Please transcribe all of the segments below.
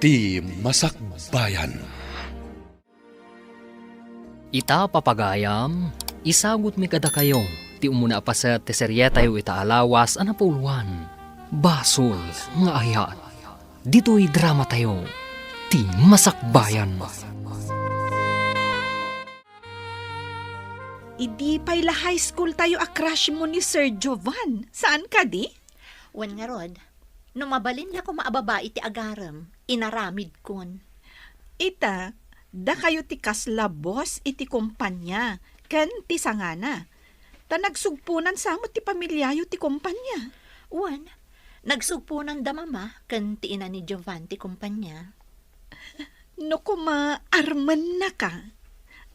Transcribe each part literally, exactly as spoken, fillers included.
Ti Masakbayan. Ita, papagayam, isagutmi kadakayo ti umuna a paset ti serietayo ita a lawas a napuloan, Basol nga Ayat. Ditoy dramatayo, Ti Masakbayan. Idi pay la high school tayo a crush mo ni Sir Jovan, saan kadi? Wen ngarud, no mabalin la koma a babai ti agarem, inaramidkon. Ita, dakayo ti kasla boss iti kompania ken ti sangana. Ta nagsugponan sa met ti pamiliayo ti kompania. Wen, nagsugponan da mama ken ti ina ni Jovan ti kompania. No koma armennaka,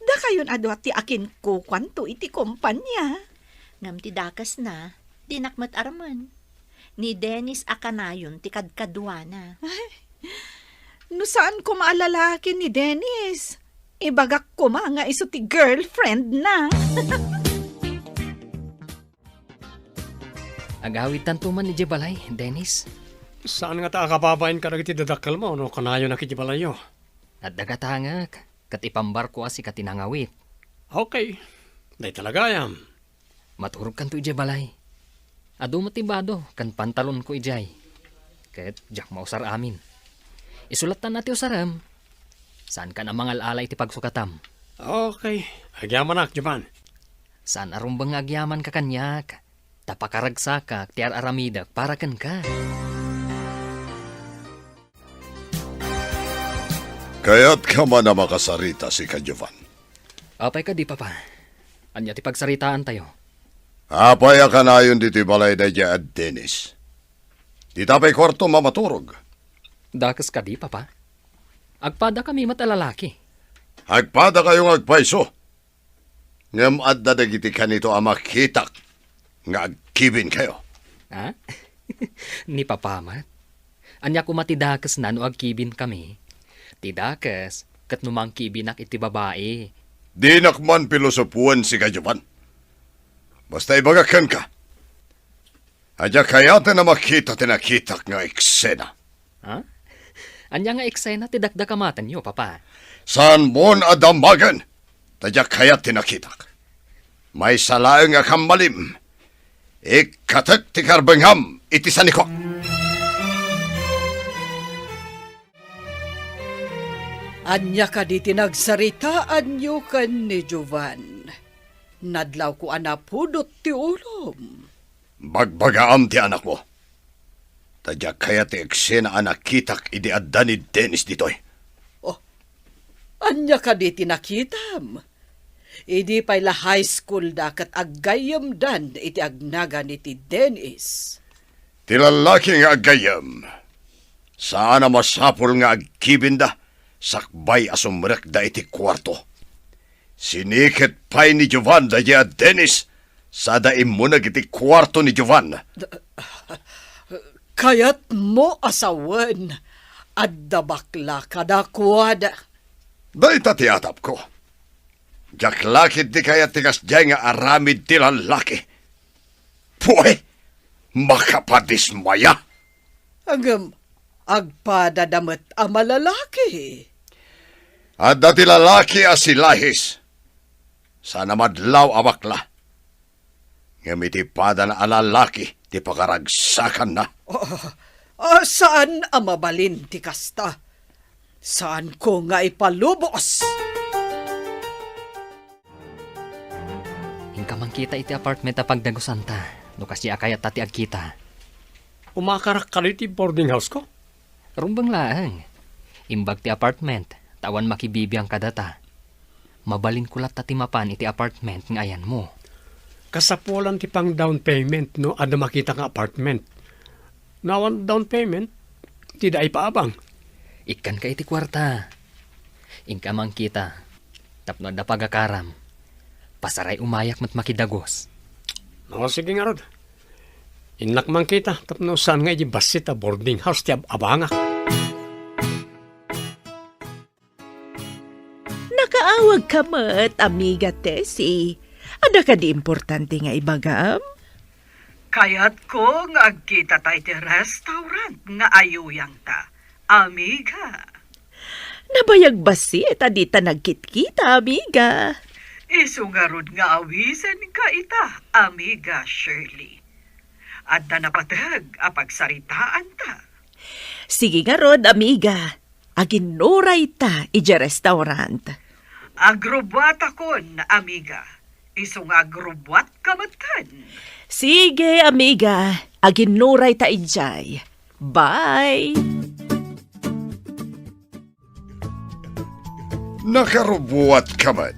dakayon a dua ti akinkukuanto iti kompania. Ngem ti dakesna, dinak met armen. Ni Dennis a kanayon ti kadkaduana. Ay, no saan koma a lalaki ni Dennis, ibagak koma nga isu ti girlfriend na. Agawidtanto man idiay balay, Dennis. Saan ngata a kababain kadagiti dadakkelmo no kanayonak idiay balayyo? Adda gatangek, ket ipambarko a sika ti nangawit. Okay. Dayta la gayam. Maturogkanto idiay balay. Adu met ti bado ken pantalonko idiay. Ket diak mausar amin. Isulattan a ti usarem. Saankan a mangal-ala iti pagsukatam. Okay. Agyamanak, Jovan. Saan a rumbeng nga agyamanka kaniak, ta pakaragsakak ti ar-aramidek para kenka. Kayatka man a makasarita, sika, Jovan? Apay kadi, Papa? Ania ti pagsaritaantayo? Apay a kanayon ditoy balay daydiay a Dennis? Dita pay kuartom a maturog. Dakes kadi, Papa? Agpadakami met a lalaki. Agpadakayo nga agpayso. Ngem adda dagiti kanito a makitak nga agkibinkayo. Ha? Ni Papa met? Ania koma ti dakesna no agkibinkami? Ti dakes ket no mangkibinak iti babai. Dinak man pilosopoen, sika, Jovan. Basta ibagak kenka, a diak kayaten a makita ti nakitak nga eksena. Ha? Ania nga eksena ti dakdakamatenyo, Papa? Saanmon a damagen, ta diak kayat ti nakitak. Maysa laeng a kammalim, ikkatek ti karbengam iti sanikok. Ania kadi ti nagsaritaanyo ken ni Jovan? Nadlawko a napudot ti ulom. Bagbagaam ti anakmo. Ta diak kayat ti eksena a nakitak idi adda ni Dennis ditoy. Oh, ania kadi ti nakitam? Idi pay la high school da ket aggayyemdan iti agnagan ni ti Dennis. Ti lallaki nga aggayyem, saan a masapul nga agkibinda sakbay a sumrekda iti kuarto. Siniket pay ni Jovan daydiay a Dennis, sada immuneg iti kuarto ni Jovan. Kayatmo a sawen, adda bakla kadakuada. Dayta ti atapko. Diak la ketdi kayat ti kasdiay nga aramid ti lallaki. Puay! Makapadismaya! Ngem agpadada met a malalaki. Adda ti lalaki a si Lahis. Saan a madlaw a bakla. Ngem iti padana a lalaki ti pakaragsakanna. Ah, ah, saan a mabalin ti kasta. Saanko nga ipalubos. Inka mangkita iti apartment a pagdagusanta, no kasdi a kayatta ti agkita. Umakarak kadi ti boarding house ko? Rumbeng laeng. Imbag ti apartment, ta awan makibibiang kadata. Mabalinko latta ti mapan iti apartment nga ayanmo. Kasapulan ti pang down payment no adda makita nga apartment. No awan down payment, ti da ipaabang. Ikkanka iti kuarta. Inka mangkita. Tapno adda pagakaram. Pasaray umayak met makidagus. No, sige ngarud. Innak mangkita, tapno saan nga iti bassit a boarding house ti ab-, abangak. Nakaawagka met, Amiga Tessie. Adda kadi importante nga ibagam? Kayatko nga agkitata iti restaurant nga ayuyangta. Amiga. Nabayag bassit a dita nagkitkita, amiga. Isu ngarud nga awisenka ita, amiga Shirley. Adda napateg a pagsaritaanta. Sige ngarud, amiga. Aginnurayta idiay restaurant. Agrubbuatakon, amiga. Isu nga agrubbuatka metten. Sige, amiga. Aginnurayta idiay. Bye! Nakarubbuatka met.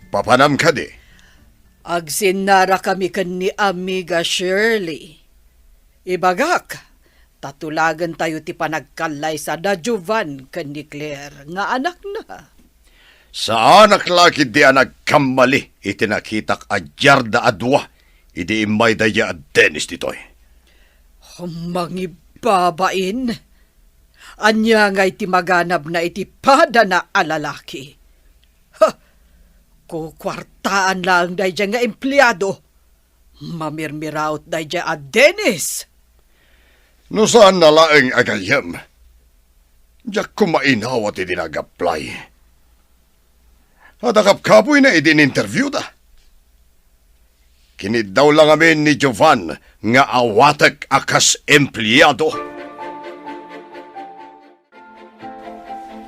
Papanam kadi? Agsinnarakami ken ni Amiga Shirley. Ibagak, ta tulagentayo ti panagkallaysa da Jovan ken ni Claire nga anakna. Saanak la ketdi a nagkammali iti nakitak a diarda a dua idi immay daydiay a Dennis ditoy. Mangibbabain! Ania ngay ti maganabna iti padana a lalaki? Ha! Kukuartaan laeng daydiay nga empleado. Mamirmiraot daydiay a Dennis! No saanna laeng a gayyem, diak koma inawat idi nag-apply. Adda kapkapoyna idi in-interviewda. Kiniddaw la ngamin ni Jovan nga awatek a kas empleado.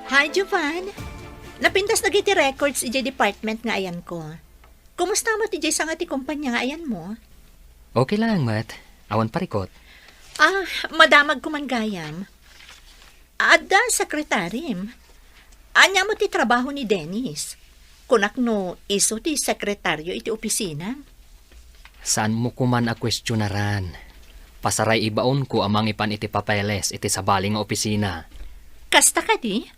Hi, Jovan. Napintas dagiti records idiay department nga ayanko. Kumusta met idiay sanga ti kumpanya nga ayanmo? Okay laeng met. Awan parikut. Ah, madamagko man gayam. Adda sekretarim. Ania met ti trabaho ni Dennis? Kunak no isu ti sekretario iti opisina. Saanmo koman a kuestionaran. Pasaray ibaonko a mangipan iti papeles iti sabali nga opisina. Kasta kadi?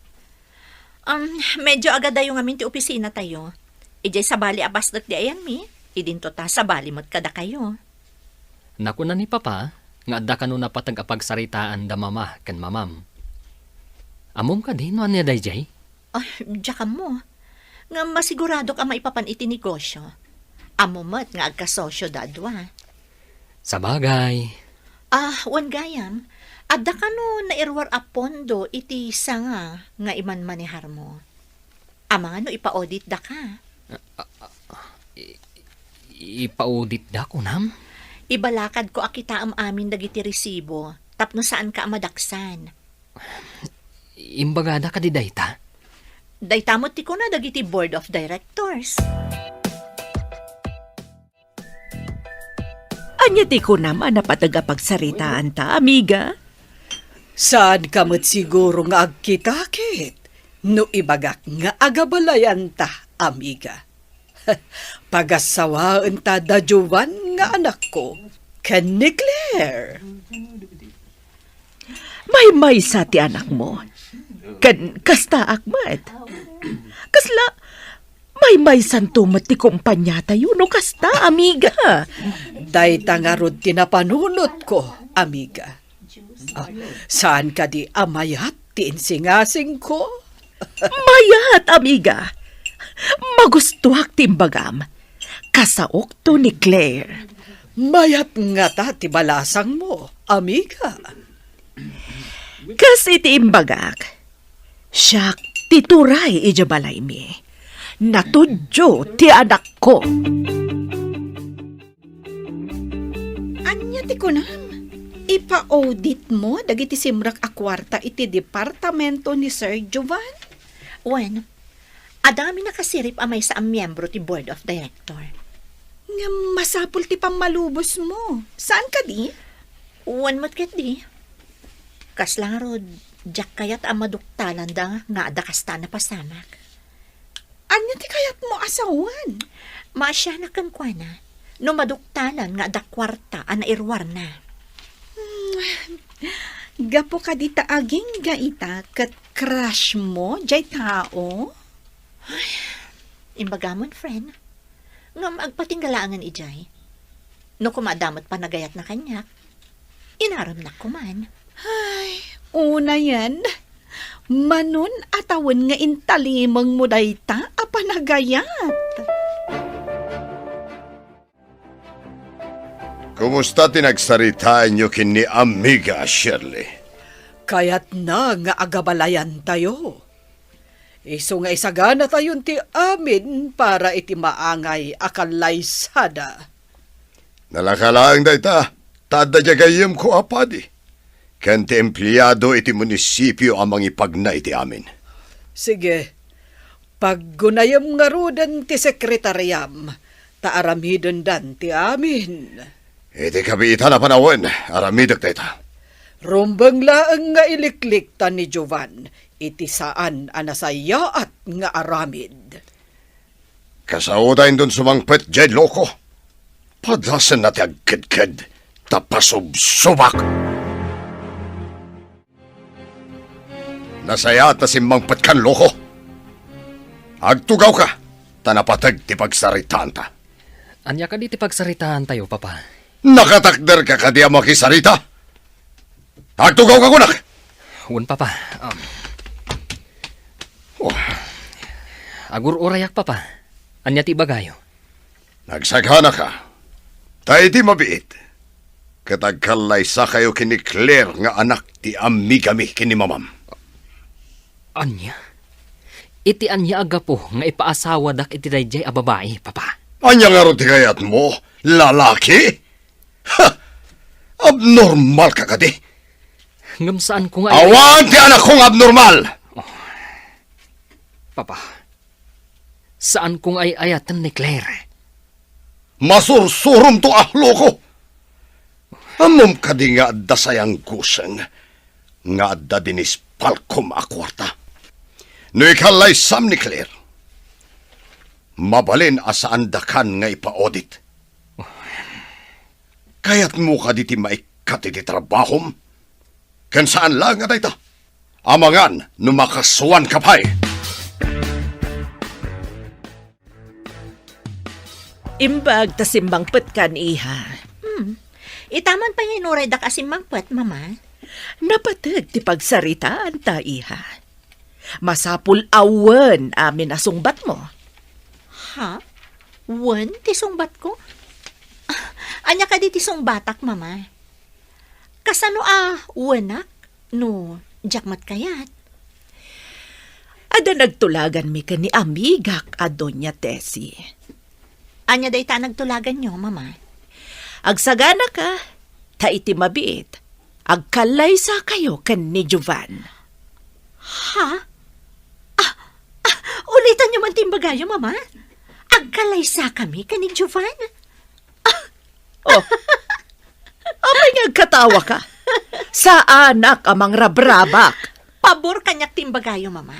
Um, medyo agadayo ngamin ti opisinatayo. Idiay sabali a pasdek ti ayanmi, idinto ta sabali met kadakayo. Nakuna ni Papa nga adda kano napateg a pagsaritaan da Mama ken Mamam. Ammom kadi no ania daydiay? Ah, diak ammo. Ngem masiguradok a maipapan iti negosyo. Ammo met nga agkasosio da a dua. Sabagay. Ah, wen gayam, adda kano nairuar a pondo iti sanga nga imanmaneharmo? Amangan no ipa-audit daka. Ah, ah, ah, i-, ipa-audit da, kunam? Ibalakadko a kitaem amin dagiti resibo tapno saanka a madaksan. Imbagada kadi dayta? Dayta met ti kuna dagiti board of directors. Ania ti kunam a napateg a pagsaritaanta, amiga? Saanka met siguro nga agkitakit no ibagak nga agabalayanta, amiga. Pagassawaenta da Jovan nga anakko ken ni Claire. Maymaysa ti anakmo. Ken kastaak met. Kasla, maymaysanto met ti kumpaniatayo no kasta, amiga. Dayta ngarud ti napanunotko, amiga. Ah, saan kadi a mayat ti insingasingko? Mayat, amiga. Magustuak ti imbagam. Kasaokto ni Claire. Mayat ngata ti balasangmo, amiga. Kas iti imbagak, siak ti turay idiay balaymi. Natudyo ti anakko. Ania ti kunam? Ipa-auditmo dagiti simrek a kuarta iti departamento ni Sir Jovan? Wen, adda ngamin nakasirib a maysa a miyembro ti board of director. Ngem masapul ti pammalubosmo. Saan kadi? Wen met ketdi. Kasla ngarud, diak kayat a maduktalanda nga adda kasta a napasamak. Ania ti kayatmo a sawen? Maasianak kenkuana no maduktalan nga adda kuarta a nairuarna. Hmm, gapu kadi ta agingga ita ket crushmo jay tao? Ay, imbagamon, friend. Ngem agpatingga laengen idiay. No koma adda met panagayatna kaniak, inaremnak koman. Ay, unayen, manon a tawen nga intalimengmo dayta a panagayat. Kumusta ti nagsaritaenyo ken ni Amiga Shirley? Kayatna nga agabalayantayo. Isu nga isaganatayon ti amin para iti maangay a kallaysada. Nalaka laeng dayta, ta adda diay gayyemko a padi, ken ti empleado iti munisipio a mangipagna iti amin. Sige, paggunayem ngaruden ti sekretariam, ta aramidendan ti amin. Iti kabiitan a panawen, aramidek dayta. Rumbeng laeng nga iliklikta ni Jovan iti saan a nasayaat nga aramid. Kasaoda inton sumangpet diay loko. Padasenna ti agkedked, ta pasubsobak. Nasayaat a simmangpetkan, loko. Agtugawka, ta napateg ti pagsaritaanta. Ania kadi ti pagsaritaantayo, Papa? Nakatakderka kadi a makisarita? Agtugawka, kunak! Wen, Papa. Um, Oh. Agur-urayak, Papa. Ania ti ibagayo? Nagsaganaka. Ta iti mabiit, ket agkallaysakayo ken ni Claire nga anak ti amigami ken ni mamam. Ania? Iti ania a gapu nga ipaasawadak iti daydiay a babai, Papa? Ania ngarud ti kayatmo, lalaki? Ha! Abnormal ka kadi? Ngem saanko nga ay- Awan ti anakko nga abnormal! Oh. Papa, saanko nga ay-ayaten ni Claire. Masursuromto a loko! Ammom kadi nga adda sayanggosen nga adda dinispalkom a kuarta? No ikallaysam ni Claire, mabalin a saandakan nga ipa-audit. Kayatmo kadi ti maikkat iti trabahom? Ken saan laeng a dayta, amangan no makasuanka pay. Imbag ta simmangpetkan, iha. Hmm. Ita man pay nga inuraydak a simmangpet, Mama. Napateg ti pagsaritaanta, iha. Masapul a wen amin a sungbatmo. Ha? Wen ti sungbatko? Ah, ania kadi ti sungbatak, Mama? Kasano a wenak no diak met kayat? Adda nagtulaganmi ken ni amigak a Doña Tessie. Ania dayta a nagtulaganyo, Mama? Agsaganaka, ta iti mabiit, agkallaysakayo ken ni Jovan. Ha? Ah, ah, ulitanyo man ti imbagayo, Mama? Agkallaysakami ken ni Jovan? Ah. Oh. Apay nga agkatawaka? Saanak a mangrabrabak. Pabor kaniak ti imbagayo, Mama.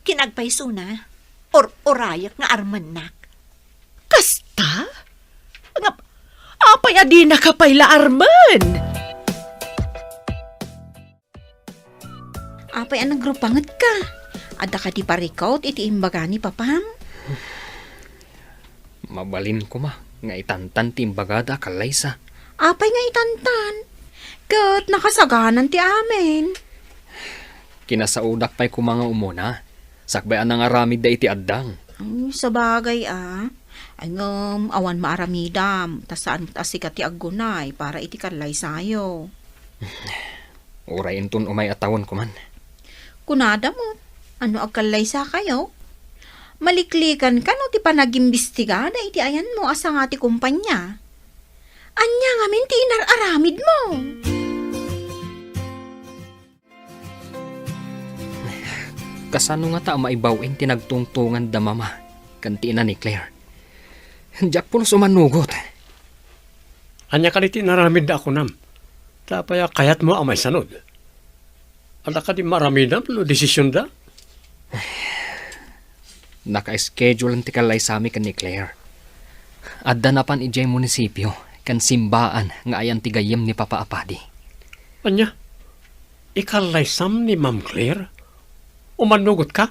Kinagpaysona, or-urayak nga armennak. Kasta? Nga, apay a dinaka pay la armen? Apay a nagrupangetka? Adda kadi parikut iti imbaga ni papam? Mabalin koma nga itantan ti imbagada a kallaysa. Apay nga itantan? Ket nakasaganan ti amin. Kinasaodak pay koma nga umuna, sakbay a nangaramidda iti addang. Ay, sabagay a. Ay, ngem, awan maaramidam, ta saan met a sika ti aggunay para iti kallaysayo. Uray inton umay a tawen koman. Kunada met, ano agkallaysakayo? Maliklikan kano ti panagimbistigada iti ayanmo a sanga ti kumpanya? Ania ngamin ti inar-aramidmo? Kasano ngata a maibaw-in ti nagtungtonganda mama ken ti ina ni Claire? Diak pulos umanugot. Ania kadi ti inaramidda a kunam? Ta apay a kayatmo a maisanud? Adda kadi maaramidam no desisionda? Naka-schedule ti kallaysami ken ni Claire. Adda napan idiay munisipio ken simbaan nga ayan ti gayyem ni Papa a Padi. Ania? Ikallaysam ni Ma'am Claire? Umanugotka?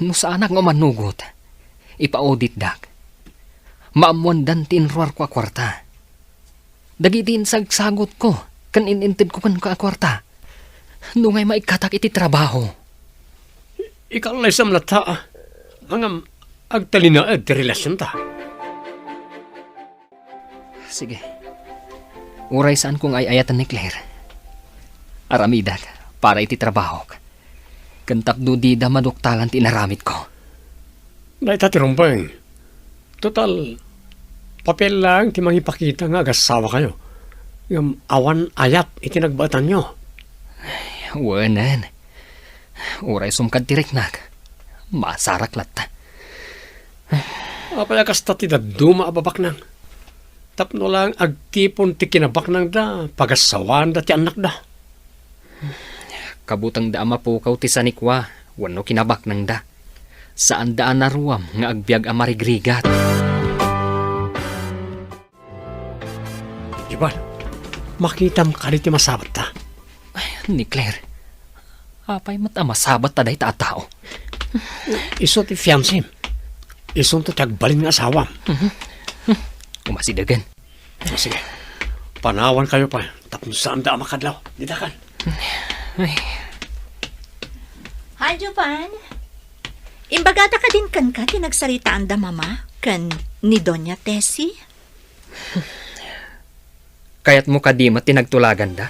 No saanak nga umanugot, ipa-auditdak. Maammoandan ti inruarko a kuarta. Dagiti insagsagutko ken in-intedko kenka a kuarta, nungay maikkatak iti trabaho. Ikallaysam latta, ngem agtalinaed ti relasionta. Sige. Uray saanko nga ay-ayaten ni Claire, Aramidak para iti trabahok, ken tapno dida maduktalan ti inaramidko. Dayta ti rumbeng. Total, papel laeng ti mangipakita nga agasawa kayo. Ngem awan ayat iti nagbaetanyo. Wenen. Uray sumkad ti riknak, masarak latta. Apay a kasta ti dadduma a babaknang? Tapno lang agtipon ti kinabaknangda, pagasawaanda ti annakda. Kabutengda a mapukaw ti sanikua wenno kinabaknangda. Saanda a naruam nga agbiag a marigrigat. Iban, makitam kadi ti masabatta? Ay, ni Claire, apay met a masabatta dayta a tao? Isu ti fiancem. Isunto ti agbalin nga asawam. Mhm. Umasidegen. O, sige. Panawan kayo pa, tapno saanda a makadlaw. Didakan. Ay. Hi, Jovan. Imbagada kadin kenka ti nagsaritaanda Mama ken ni Doña Tessie? Kayatmo kadi met ti nagtulaganda?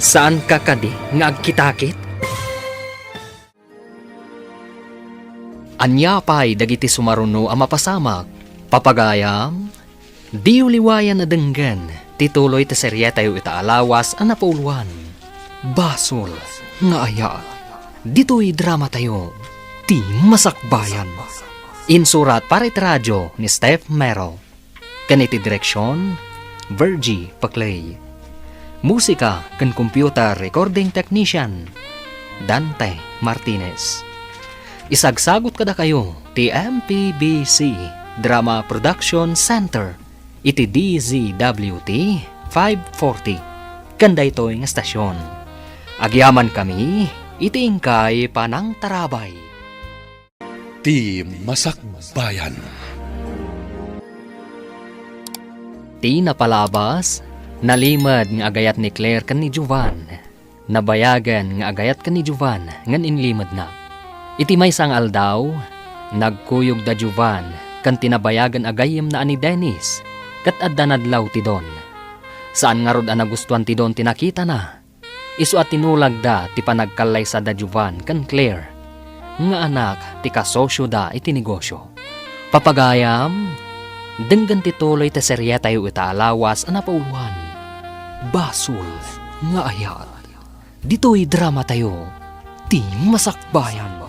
Saanka kadi nga agkitakit? Ania pay dagiti sumaruno a mapasamak? Papagayam, diyo liwayan a denggen ti tuloy ti serietayo ita a lawas a napauluan, Basol nga Ayat. Ditoy dramatayo, Ti Masakbayan. Insurat para iti radio ni Steph Mero. Ken iti direksion, Virgie Paclay. Musika ken computer recording technician, Dante Martinez. Isagsagut kadakayo ti M P B C Drama Production Center iti D Z W T five forty ken daytoy nga stasyon. Agyamankami iti inkay panangtarabay. Ti Masakbayan. Ti napalabas, nalimed nga agayat ni Claire ken ni Jovan. Nabayagen nga agayat ken ni Jovan ngem inlimedna. Iti maysa nga aldaw, nagkuyog da Jovan ken ti nabayagen a gayyemna a ni Dennis, ket adda nadlaw ti Don. Saan ngarud a nagustuan ti Don ti nakitana. Isu a tinulagda ti panagkallaysa da Jovan ken Claire, nga anak ti kasosioda iti negosio. Papagayam, denggen ti tuloy ti serietayo ita a lawas a napauluan, Basol nga Ayat. Ditoy dramatayo, Ti Masakbayan.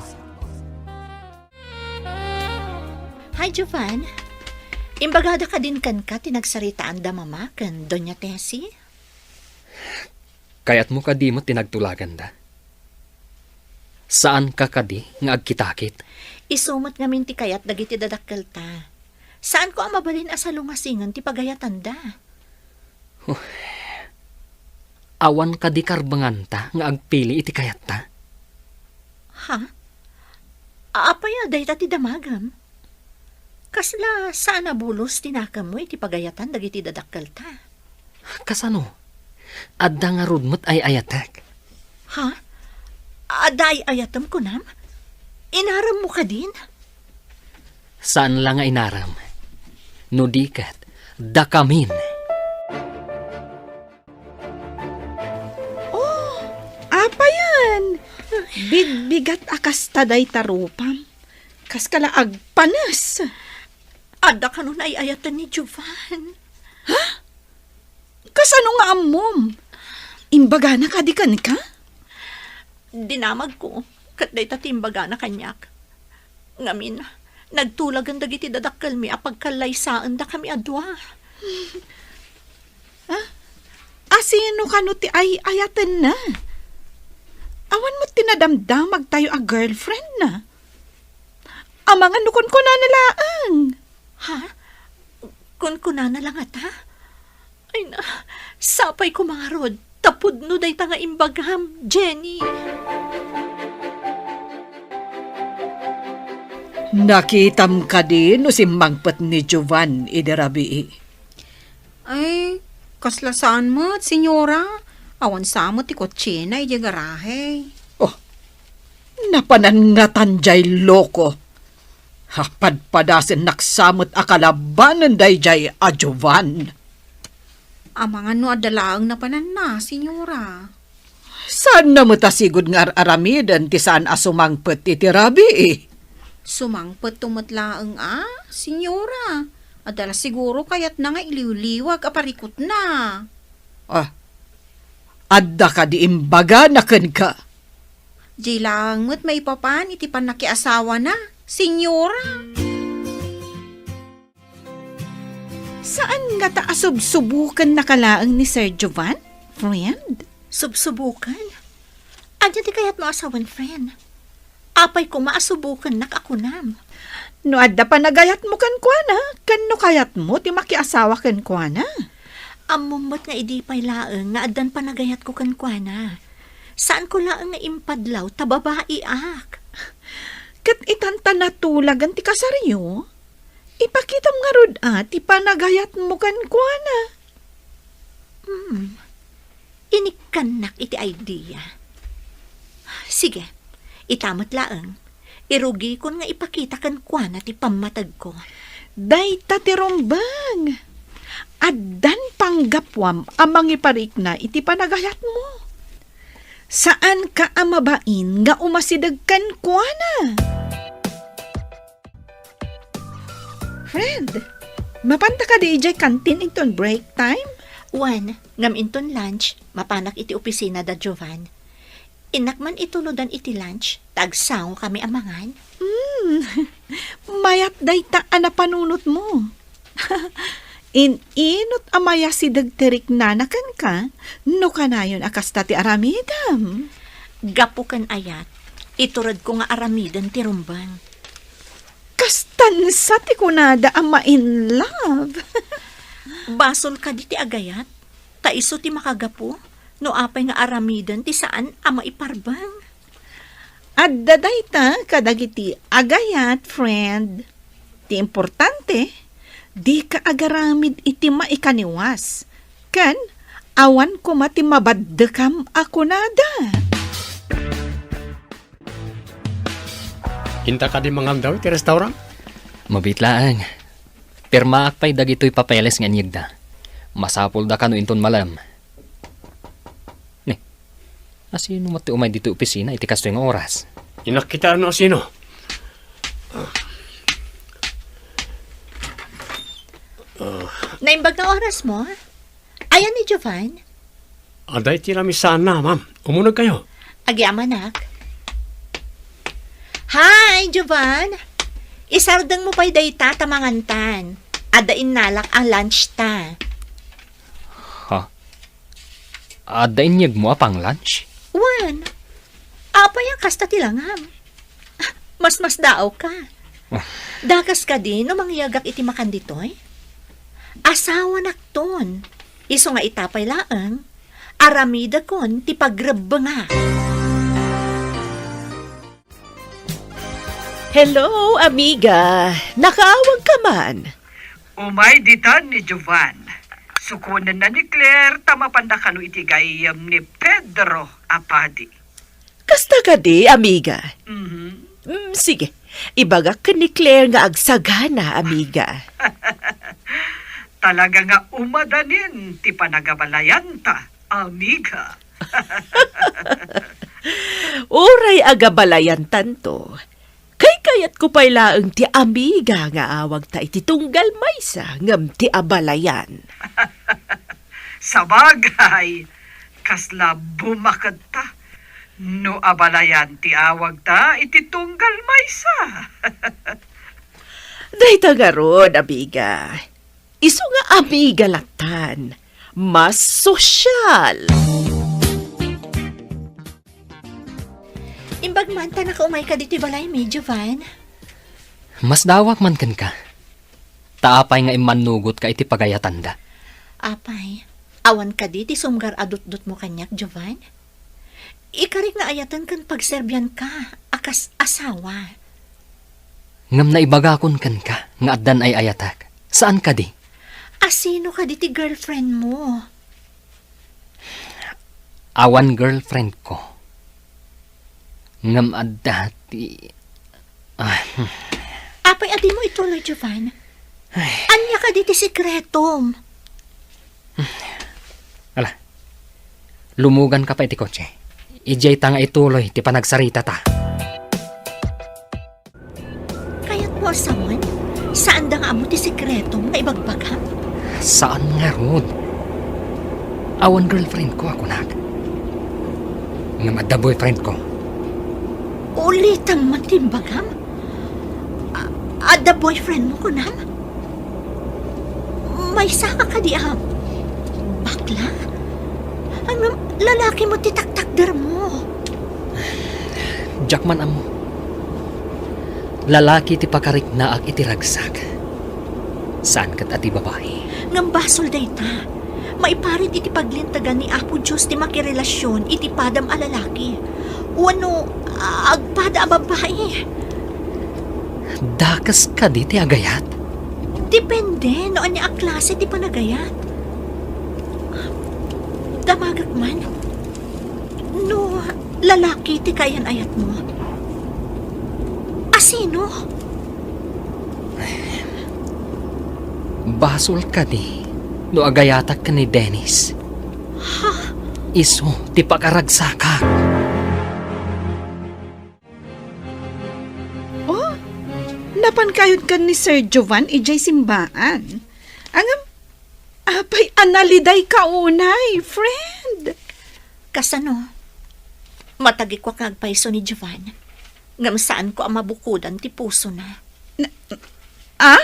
Hi, Jovan. Imbagada kadin kenka ti nagsaritaanda Mama ken Doña Tessie? Kayatmo kadi met ti nagtulaganda? Saanka kadi nga agkitakit? Isu met ngamin ti kayat dagiti dadakkelta. Saanko a mabalin a salungasingen ti pagayatanda. Huh. Awan kadi karbenganta nga agpili iti kayatta? Ha? Apay a dayta ti damagem? Kasla saan a bulos ti nakemmo iti pagayatan dagiti dadakkelta? Kasano? Adda ngarud met ay-ayatek. Ha? Adda ay-ayatem kunam? Inaremmo kadin? Saan la nga inarem. No di ket, dakamin. Oh, apayan? Bigbigat a kasta dayta rupam. Kaskala agpanes. Adda kano ay-ayaten ni Jovan. Ha? Kasano nga ammom? Imbagana kadi kenka? Dinamagko, ket dayta ti imbagana kaniak. Ngamin, nagtulagen dagiti dadakkelmi a pagkallaysaendakami a dua. Ah? Asino kano ti ay-ayatenna? Awan met ti nadamdamagtayo a girlfriendna. Amangan no kunkunana laeng. Ha? Kunkunana la ngata? Ay na, sapay koma ngarud, ta pudno dayta nga imbagam, Jenny. Nakitam kadi no simmangpet ni Jovan idi rabii? Ay, kasla saan met, senyora. Awan sa met ti kotsena idiay garahe. Oh, napanan ngatan jay loko. Padpadasennak sa met a kalabanen dayjay a Jovan. Amangan no adda laeng napananna, senyora. Saanna met a sigud nga ar-aramiden ti saan a sumangpet iti rabii? Sumangpetto met laeng a, Senyora. Adda la siguro kayatna nga iliwliwag a parikutna. Ah, adda kadi imbagana kenka? Di laeng met maipapan iti pannakiasawana, Senyora. Saan ngata a subsubukennaka laeng ni Sir Jovan, friend? Subsubuken? Ania ti kayatmo a sawen, friend? Apay koma a subukennak a kunam? No adda panagayatmo kenkuana, ken no kayatmo ti makiasawa kenkuana. Ammom met nga idi pay laeng nga addan panagayatko kenkuana. Saanko laeng nga impadlaw ta babaiak. Ket itan ta natulagan ti kasaryo? Ipakitam ngarud a ti panagayatmo kenkuana. Hmm. Inikkannak iti idea. Sige, ita met laeng. Irugikon nga ipakita kenkuana ti pammategko. Dayta ti rumbeng. Addan panggapuam a mangiparikna iti panagayatmo. Saanka a mabain nga umasideg kenkuana. Friend, mapanta kadi idiay kantin inton break time? Wen, ngem inton lunch, mapanak iti opisina da Jovan. Innak man itulodan iti lunch, ta agsango kami a mangan. Hmm, mayat dayta a napanunotmo. In-inot a mayasideg ti riknana kenka, no kanayon a kasta ti aramidem. Gapu ken ayat, ituredko nga aramiden ti rumbeng. Kastansa ti kunada a ma-in love. Basol kadi ti agayat, ta isu ti makagapu no apay nga aramiden ti saan a maiparbeng. Adda dayta kadagiti agayat, friend. Ti importante, dika agaramid iti maikaniwas, ken awan koma ti mabaddekam a kunada. Inta kadi mangan daw iti restaurant? Mabiit laeng. Pirmaak pay dagitoy papeles nga inyegda. Masapulda kano inton malem. Ni, asino met ti umay ditoy opisina iti kastoy nga oras? Innak kita no asino. Naimbag nga orasmo? Ayan ni Jovan? Adda iti lamisaanna, ma'am. Umunegkayo. Agyamanak. Hi, Jovan! Isardengmo pay dayta ta mangantan. Adda innalak a lunch ta. Ha? Adda inyegmo a pang-lunch? Wen. Apay a kasta ti langam? Masmasdaawka. Ah. Dakas kadi no mangyegak iti makan ditoy? Asawanakton. Isu nga ita pay laeng, aramidakon ti pagrebbengak. Hello, amiga. Nakaawagka man? Umay ditan ni Jovan. Sukonenna ni Claire ta mapanda kano iti gayyem ni Pedro a padi. Kasta kadi, amiga? Mhm. Mm, sige. Ibagak ken ni Claire nga agsagana, amiga. Talaga nga umadanin ti panagabalayanta, amiga. Uray agabalayantanto, kaykayatko pay laeng ti amiga nga awagta iti tunggal maysa ngem ti abalayan. Sabagay, kasla bumaketta no abalayan ti awagta iti tunggal maysa. Dayta ngarud, amiga. Isu nga amiga lattan, mas sosyal. Imbag man ta nakaumayka ditoy balaymi, Jovan. Masdaawak man kenka. Ta apay nga immannugotka iti pagayatanda? Apay, awan kadi ti sumgar a dutdotmo kaniak, Jovan? Ikarik nga ayaten ken pagserbianka a kas asawa. Ngem naibagakon kenka nga addan ay-ayatak. Saan kadi? Asino kadi ti girlfriendmo? Awan girlfriendko. Ngem adda ti, ah, hmm. Apay a dimo ituloy, Jovan? Ay. Ania kadi ti sekretom? Ala, lumuganka pay iti kotse. Idiay ta nga ituloy ti panagsaritata. Kayatmo a sawen? Saanda nga ammo ti sekretom nga ibagbagam? Saan ngarud. Awan girlfriendko a kunak. Ngem adda boyfriendko. Ulitem man ti imbagam? A-, adda boyfriendmo, kunam? Maysaka kadi a bakla? Ngem lalaki met ti taktakdermo. Diak man ammo. Lalaki ti pakariknaak iti ragsak. Saan ket a ti babai. Ngem basol dayta. Maiparit iti paglintegan ni Apo Dios ti makirelasion iti padam a lalaki. Wenno agpada a babai. Dakes kadi ti agayat? Depende no ania a klase ti panagayat. Damagek man. No lalaki ti kaayan-ayatmo, asino? Basol kadi no agayatak ken ni Dennis? Ha? Isu ti pakaragsakak. Oh, napan kayod ken ni Sir Jovan idiay simbaan. Ngem, apay a nalidayka unay, friend? Kasano? Matagikuak nga agpayso ni Jovan, ngem saanko a mabukodan ti pusona. Na, ah?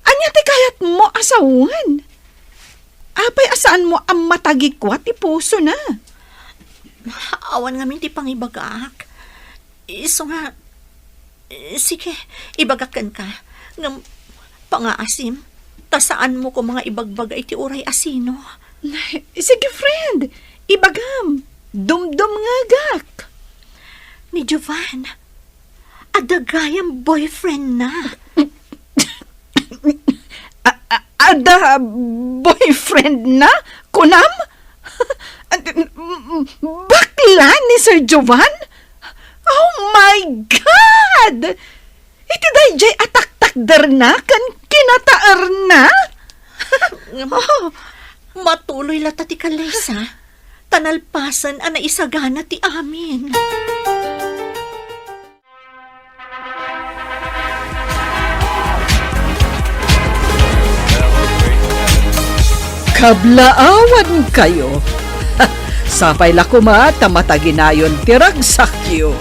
Ania ti kayatmo a sawen? Apay a saanmo a matagikua ti pusona? Awan ngamin ti pangibagak. Isu nga, sige, ibagak kenka. Ngem pangaasim, ta saanmo koma nga ibagbaga iti uray asino. Sige, friend, ibagam. Dumdumngegak. Ni Jovan, adda gayam boyfriendna. A-, a-, adda boyfriendna? Kunam? Bakla ni Sir Jovan? Oh my God! Iti daydiay a taktakderna ken kinataerna? Ngem, oh, matuloy latta ti kallaysa, ta nalpasen a naisagana ti amin. Kablaawankayo. Sapay la koma ta mataginayon ti ragsakyo.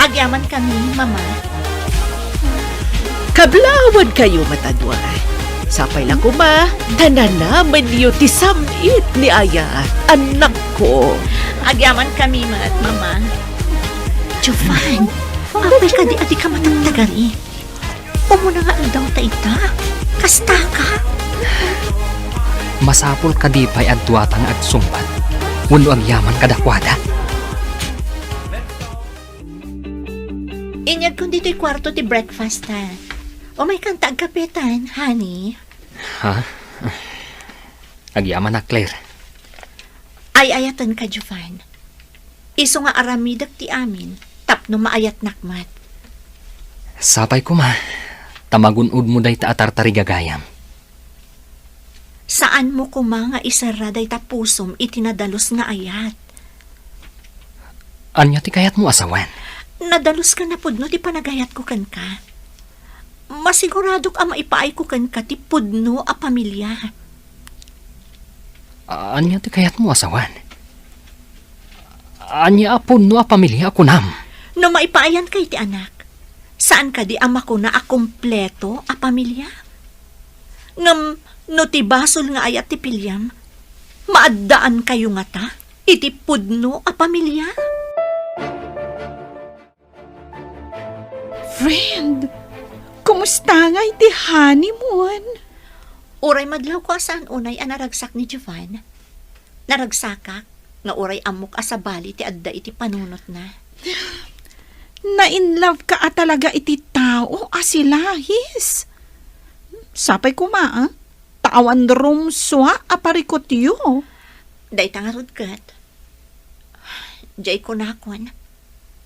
Agyamankami, Mama. Kablaawankayo met a dua. Sapay la koma ta nanamenyo ti sam-it ni Ayat, annakko. Agyamankami met, Mama. Jovan, apay kadi a dika matagtagari? Umuna nga aldaw ta ita. Kastaka? Masapul kadi pay a duata nga agsungbat wenno agyaman kadakuada? Inyegkon ditoy kuarto ti breakfast, ha. Umaykanta agkapetan, honey. Ha? Agyamanak, Claire. Ay-ayatenka, Jovan. Isu nga aramidek ti amin tapno maayatnak met. Sapay koma, ta magun-odmo dayta a tartarigagayam. Saanmo koma nga iserra dayta pusom iti nadalus nga ayat. Ania ti kayatmo a sawen? Nadalus ken napudno ti panagayatko kenka. Masiguradok a maipaayko kenka ti pudno a pamilia. Ania ti kayatmo a sawen? Ania a pudno a pamilia a kunam? No maipaayanka iti anak, saan kadi a makuna a kompleto a pamilia? Ngem no ti basol nga ayat ti piliam, maaddaankayo ngata iti pudno a pamilia? Friend, kumusta ngay ti honeymoon? Uray madlawko a saan unay a naragsak ni Jovan. Naragsakak nga uray ammok a sabali ti adda iti panunotna. Na-in love ka a talaga iti tao a si Lahis. Sapay koma, ah, ta awan rumsua a parikutyo. Dayta ngarud ket, diay kunakon,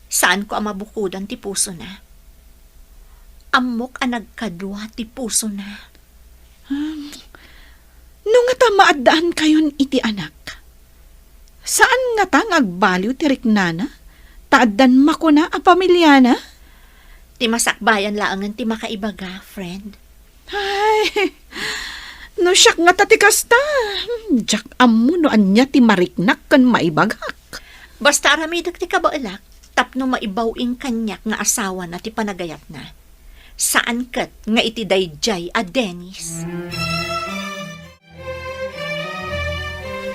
saanko a mabukodan ti pusona. Ammok a nagkadua ti pusona. Hmm. No ngata maaddaankayon iti anak, Saan ngata nga agbaliw ti riknana? Ta addan makuna a pamiliana? Ti masakbayan laengen ti makaibaga, friend. Ay, no siak ngata ti kasta, hmm, diak ammo no ania ti mariknak ken maibagak. Basta aramidek ti kabaelak tapno maibaw-ing kaniak nga asawana ti panagayatna. Saan ket nga iti daydiay a Dennis.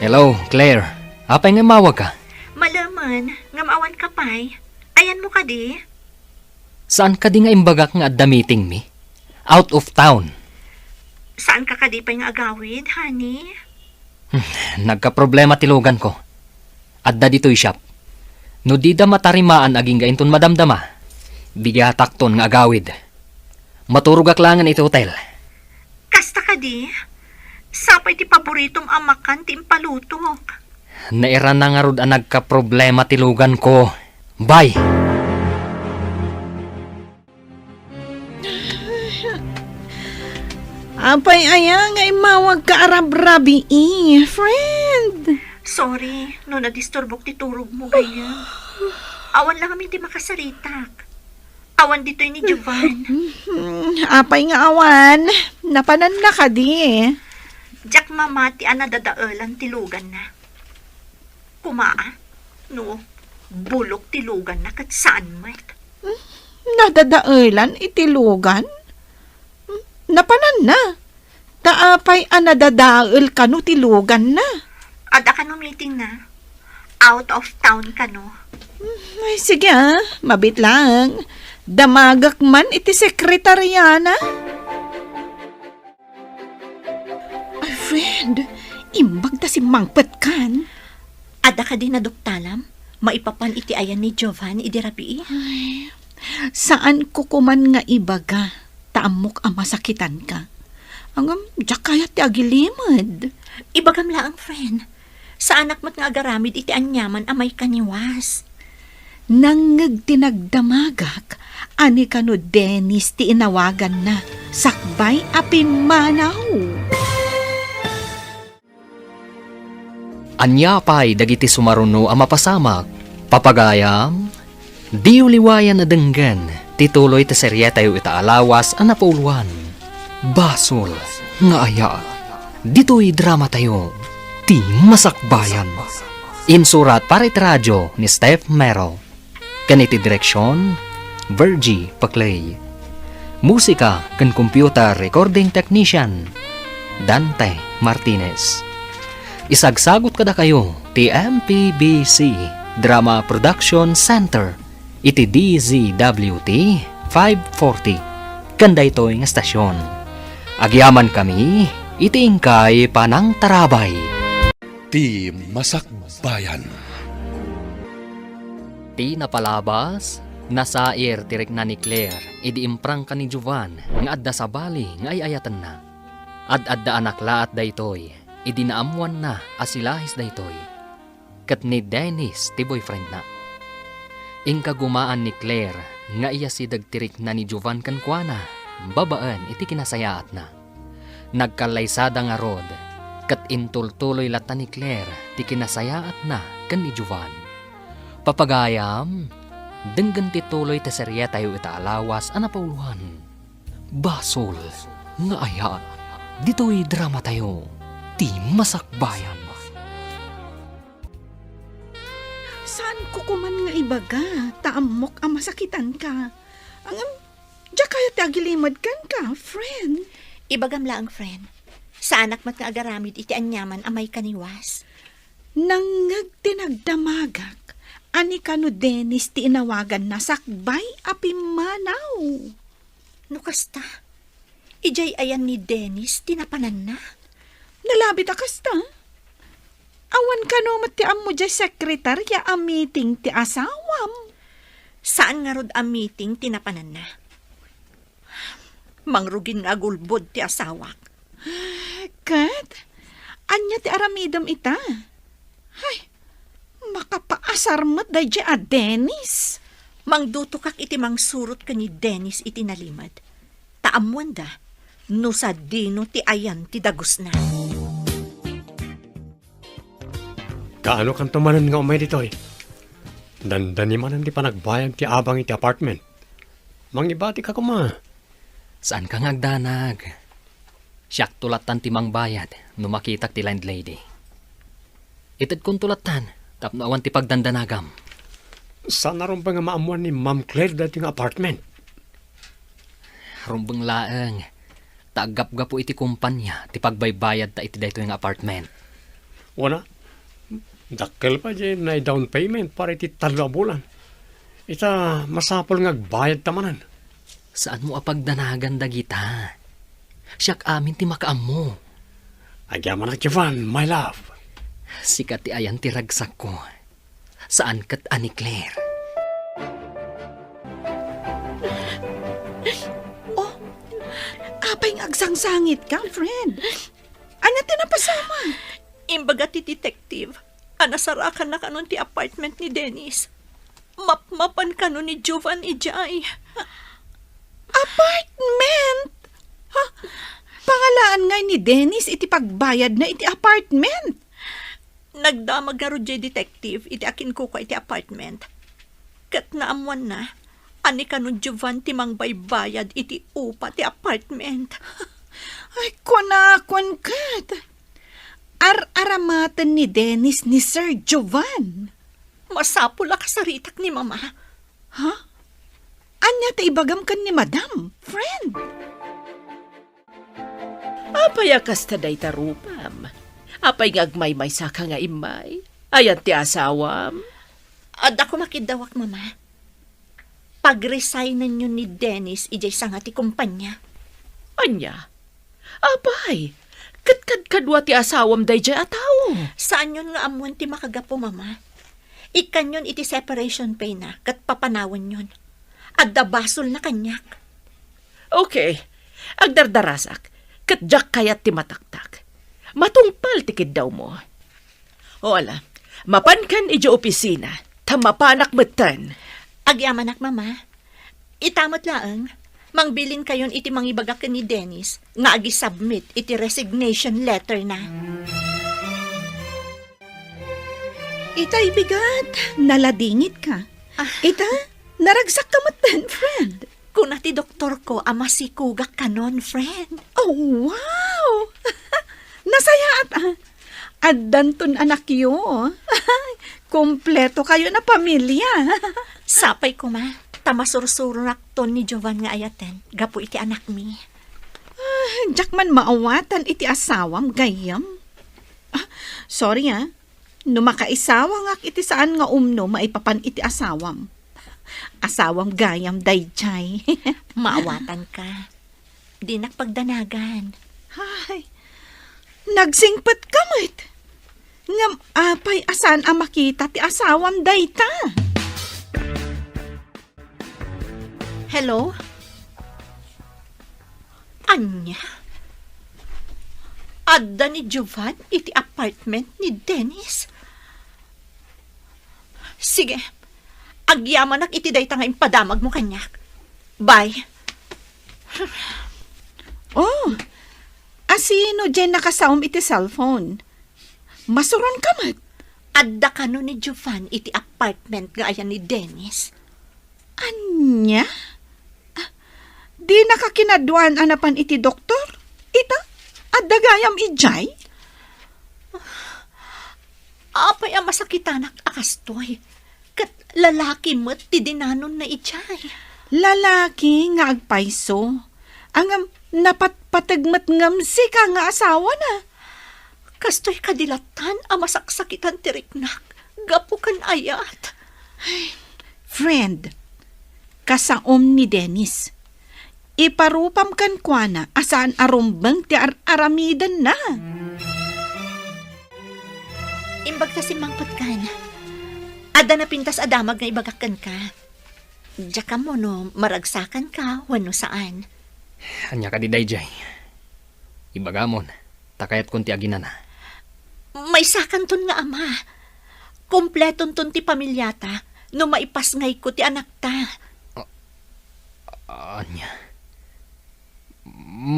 Hello, Claire. Apay nga immawagka? Malemen, ngem awan ka pay. Ayanmo kadi? Saan kadi nga imbagak nga adda meetingmi? Out of town. Saan ka kadi pay nga agawid, honey? Hmm, nagkaproblema ti luganko. Adda ditoy shop. No dida matarimaan agingga inton madamdama, bigatakton nga agawid. Maturogak laengen iti hotel. Kasta kadi? Sapay ti paboritom a makan ti impalutok. Nairana ngarud a nagkaproblema ti luganko. Bye! Apay aya nga immawagka a rabrabii, friend? Sorry no nadisturbok ti turogmo, gayyem. Awan la ngamin ti makasaritak. Awan ditoy ni Jovan. Hmm, apay nga awan? Napananna kadi? Diak mamati a nadadaelan ti luganna. Koma, no bulok ti luganna ket saan met. Hmm, nadadaelan iti lugan? Hmm, napananna? Ta apay a nadadael kano ti luganna? Adda kano meetingna? Out of town kano? Hmm, ay, sige, ah. Mabiit lang. Damagak man iti sekretariana. Ay, friend, imbag ta simmangpetkan. Adda kadi naduktalam? Maipapan iti ayan ni Jovan idi rabii? Ay, saanko koman nga ibaga, ta ammok a masakitanka. Ngem, diak kayat ti agilimed. Ibagam laeng, friend. Saanak met nga agaramid iti aniaman a maikaniwas. Nangngeg ti nagdamagak a ni kano Dennis ti inawaganna sakbay a pimmanaw. Ania pay dagiti sumaruno a mapasamak? Papagayam, diyo liwayan a denggen ti tuloy ti serietayo ita a lawas a napauluan. Basol nga aya ditoy dramatayo, Ti Masakbayan. Insurat para iti radio ni Steph Mero. Ken iti direksion, Virgie Paclay. Musika ken computer recording technician, Dante Martinez. Isagsagut kadakayo ti M P B C Drama Production Center iti D Z W T five forty ken daytoy nga stasyon. Agyamankami iti inkay panangtarabay. Ti Masakbayan. Ti napalabas, nasair ti rikna ni Claire idi imprangka ni Jovan nga adda sabali nga ay-ayatenna. Ad-adda a naklaat daytoy idi naammoanna a si Lahis daytoy, ket ni Dennis ti boyfriendna. Inkagumaan ni Claire nga iyasideg ti rikna ni Jovan kenkuana babaen iti kinasayaatna. Nagkallaysada ngarud, ket intultuloy latta ni Claire ti kinasayaatna ken ni Jovan. Papagayam, denggen ti tuloy ti serietayo ita a lawas a napauluan. Basol nga aya ditoy dramatayo, Ti Masakbayan. Saanko koman nga ibaga, ta ammok a masakitanka. Ngem, diak kayat ti agilimed kenka, friend. Ibagam laeng, friend. Saanak met nga agaramid iti aniaman a maikaniwas. Nangngeg ti nagdamagak a ni kano Dennis ti inawaganna sakbay a pimmanaw. No kasta, idiay ayan ni Dennis ti napananna? Nalabit a kasta? Awan kano met ti ammo diay sekretaria a meeting ti asawam. Saan ngarud a meeting ti napananna? Mangrugin nga agulbod ti asawak. Ket, ania ti aramidem ita? Ay, makapaasar met daydiay a Dennis. Mangdutokak iti mangsurot ken ni Dennis iti nalimed. Ta ammoenda no sadino ti ayan ti dagusna. Kaano kanto manen nga umay ditoy? Dandani manen ti panagbayad ti abang iti apartment. Mangibatika koma. Saanka nga agdanag. Siakto lattan ti mangbayad no makitak ti landlady. Itedkonto lattan tapno awan ti pagdandanagam. Saan a rumbeng nga maammuan ni Ma'am Claire daytoy nga apartment. Rumbeng laeng, ta aggapgapu iti kumpania ti pagbaybayadta iti daytoy nga apartment. Wana, dakkel pay diay nai-down payment para iti tallo a bulan. Ita, masapul nga agbayadta manen. Saanmo a pagdanagan dagita. Siak amin ti makaammo. Agyamanak, Jovan, my love. Sika ti ayan ti ragsakko. Saan ket a ni Claire. Oh, apay nga agsangsangitka, friend? Ania ti napasamak? Imbaga ti detective a nasarakanna kanon ti apartment ni Dennis. Mapmapan kano ni Jovan idiay. Apartment? Ha? Pangalaan ngay ni Dennis iti pagbayadna iti apartment? Nagdamag ngarud diay detective iti akinkukua iti apartment. Ket naammoanna a ni kano Jovan ti mangbaybayad iti upa ti apartment. Ay, kunakon ket. Ar-aramaten ni Dennis ni Sir Jovan. Masapul a kasaritak ni Mama. Ha? Ania ti ibagam ken ni Madam, friend? Apay a kasta dayta rupam? Apay nga agmaymaysaka nga immay? Ayan ti asawam? Adda koma kiddawak, Mama. Pag-resignenyon ni Dennis idiay sanga ti kumpanya. Ania? Apay, ket kadkadua ti asawam daydiay a tao? Saanyon nga ammoen ti makagapu, Mama. Ikkanyon iti separation pay na ket papanawenyon. Adda basolna kaniak. Okay, agdardarasak, ket diak kayat ti mataktak. Matungpal ti kiddawmo. O ala, mapankan idiay opisina, ta mapanak metten. Agyamanak, Mama. Ita met laeng, mangbilinkayon iti mangibagak ken ni Dennis nga agi-submit iti resignation letter na. Itay bigat, naladingitka. Ah. Ita, naragsakka metten, friend. Kuna ti doktorko a masikogak kanon, friend. Oh, wow! Nasayaat, ah. Addanton anakyo. Kompleto kayon a pamilya. Sapay koma, ta masursuronakton ni Jovan nga ayaten gapu iti anakmi. Ah, diak man maawatan iti asawam, gayyem. Ah, sorry, ah. No makaisawangak iti saan nga umno maipapan iti asawam. Asawam gayam daydiay. Maawatanka. Dinak pagdanagan. Ay, nagsingpetka met. Ngem apay a saan a makita ti asawam dayta? Hello? Ania? Adda ni Jovan iti apartment ni Dennis? Sige, agyamanak iti dayta nga impadamagmo kaniak. Bye. Oh, asino diay nakasaom iti cellphone? Masuronka met. Adda kano ni Jovan iti apartment nga ayan ni Dennis? Ania? Ah, dinaka kinaduan a napan iti doktor? Ita, adda gayam idiay? Apay a masakitanak a kastoy? Ket lalaki met ti dinanonna idiay. Lalaki nga agpayso. Ngem napatpateg met ngem sika nga asawana. Kastoy kadi lattan a masaksakitan ti riknak gapu ken ayat. Ay, friend, kasaom ni Dennis. Iparupam kenkuana a saan a rumbeng ti ar-aramidenna. Imbagta simmangpetkan. Adda napintas a damag nga ibagak kenka. Diak ammo no maragsakanka wenno saan. Ania kadi daydiay? Ibagamon, ta kayatkon ti aginana. Maysakanton nga ama. Kompletonton ti pamiliata no maipasngayko ti anakta. A-, ania?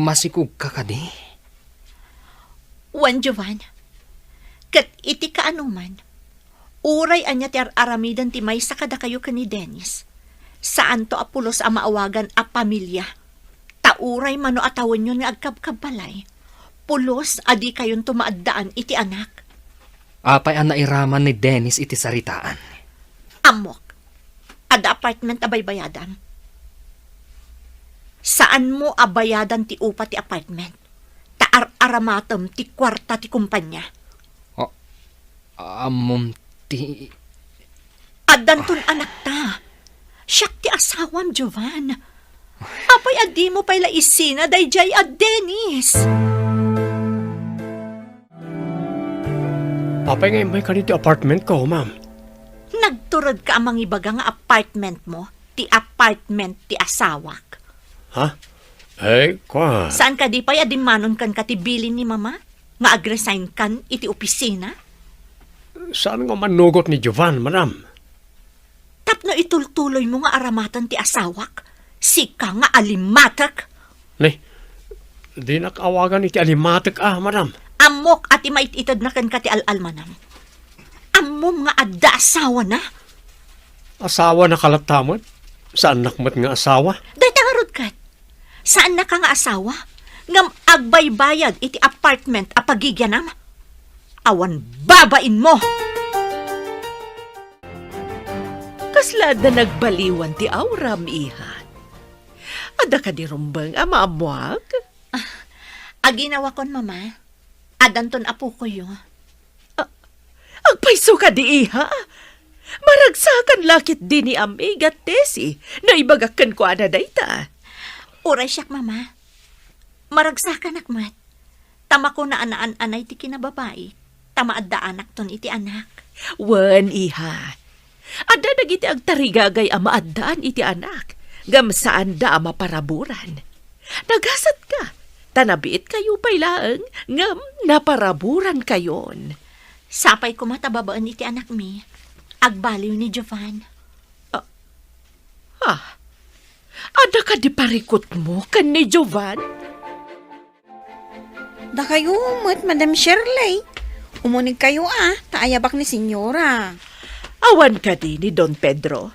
Masikogka kadi? Wen, Jovan. Ket iti kaanoman, Uray ania ti ar-aramiden ti maysa kadakayo ken ni Dennis, saanto a pulos a maawagan a pamilia. Ta uray mano a tawenyon nga agkabkabbalay, pulos a dikayonto maaddaan iti anak. Apay a nairaman ni Dennis iti saritaan? Ammok. Adda apartment a baybayadam. Saanmo a bayadan ti upa ti apartment. Ta ar-aramatem ti kuarta ti kumpanya. A-, ammom ti... Addanton anakta. Siak ti asawam, Jovan. Apay a dimo pay la isina daydiay a Dennis? Apay nga immay kano iti apartment ko, ma'am? Nagturedka a mangibaga nga apartment mo, ti apartment ti asawak. Ha? Ay, kwa. Saan kadi pay a dimmanon kenka ti bilin ni Mama nga agresign kan iti opisina? Saan nga mannugot ni Jovan, madam? Tapno itultuloymo nga aramaten ti asawak, sika nga alimatek. Ne, dinak awagan iti alimatek a, madam. Ammok a ti mait-itedna kenka ti al-almanam. Ammom nga adda asawana? Asawana ka latta met? Saannak met nga asawa? Dayta ngarud ket, saannaka nga asawa, ngem agbaybayad iti apartment a pagigianam? Awan babainmo! Kasla adda nagbaliwan ti auram, iha? Adda kadi rumbeng a maammoak? Ah, aginawakon, Mama. Addanton apokoyo. Ah, agpayso kadi, iha? Maragsakan la ketdi ni Amiga Tessie no ibagak kenkuana dayta. Uray siak, Mama. Maragsakanak met. Ta makuna a naan-anay ti kinababai, ta maaddaanakton iti anak. Wen, iha. Adda dagiti agtarigagay a maaddaan iti anak, ngem saanda a maparaburan. Nagasatka, ta nabiitkayo pay laeng, ngem naparaburankayon. Sapay koma ta babaen iti anakmi, agbaliw ni Jovan. Ah, ah. Adda kadi parikutmo ken ni Jovan? Dakayo met, Madam Shirley. Umunegkayo a, ta ayabak ni Senyora. Awan kadi ni Don Pedro?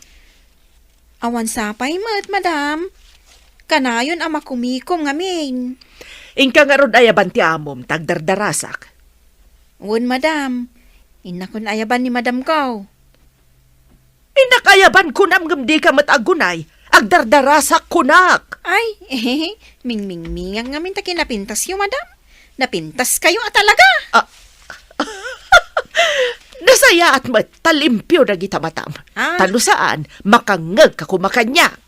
Awan sapay met, Madam. Kanayon a makumikom ngamin. Inka ngarud ayaban ti amom, ta agdardarasak. Wen, Madam. Innakon ayaban ni Madam ko. Innak ayaban kunam ngem dika met agunay, agdardarasak kunak. Ay, eh, mingmingmingak ngamin ta kinapintasyo, Madam. Napintaskayo a talaga. Ah. Nasayaat met ta limpio dagita matam. Ah. Ta no saan, makangngegka koma kaniak.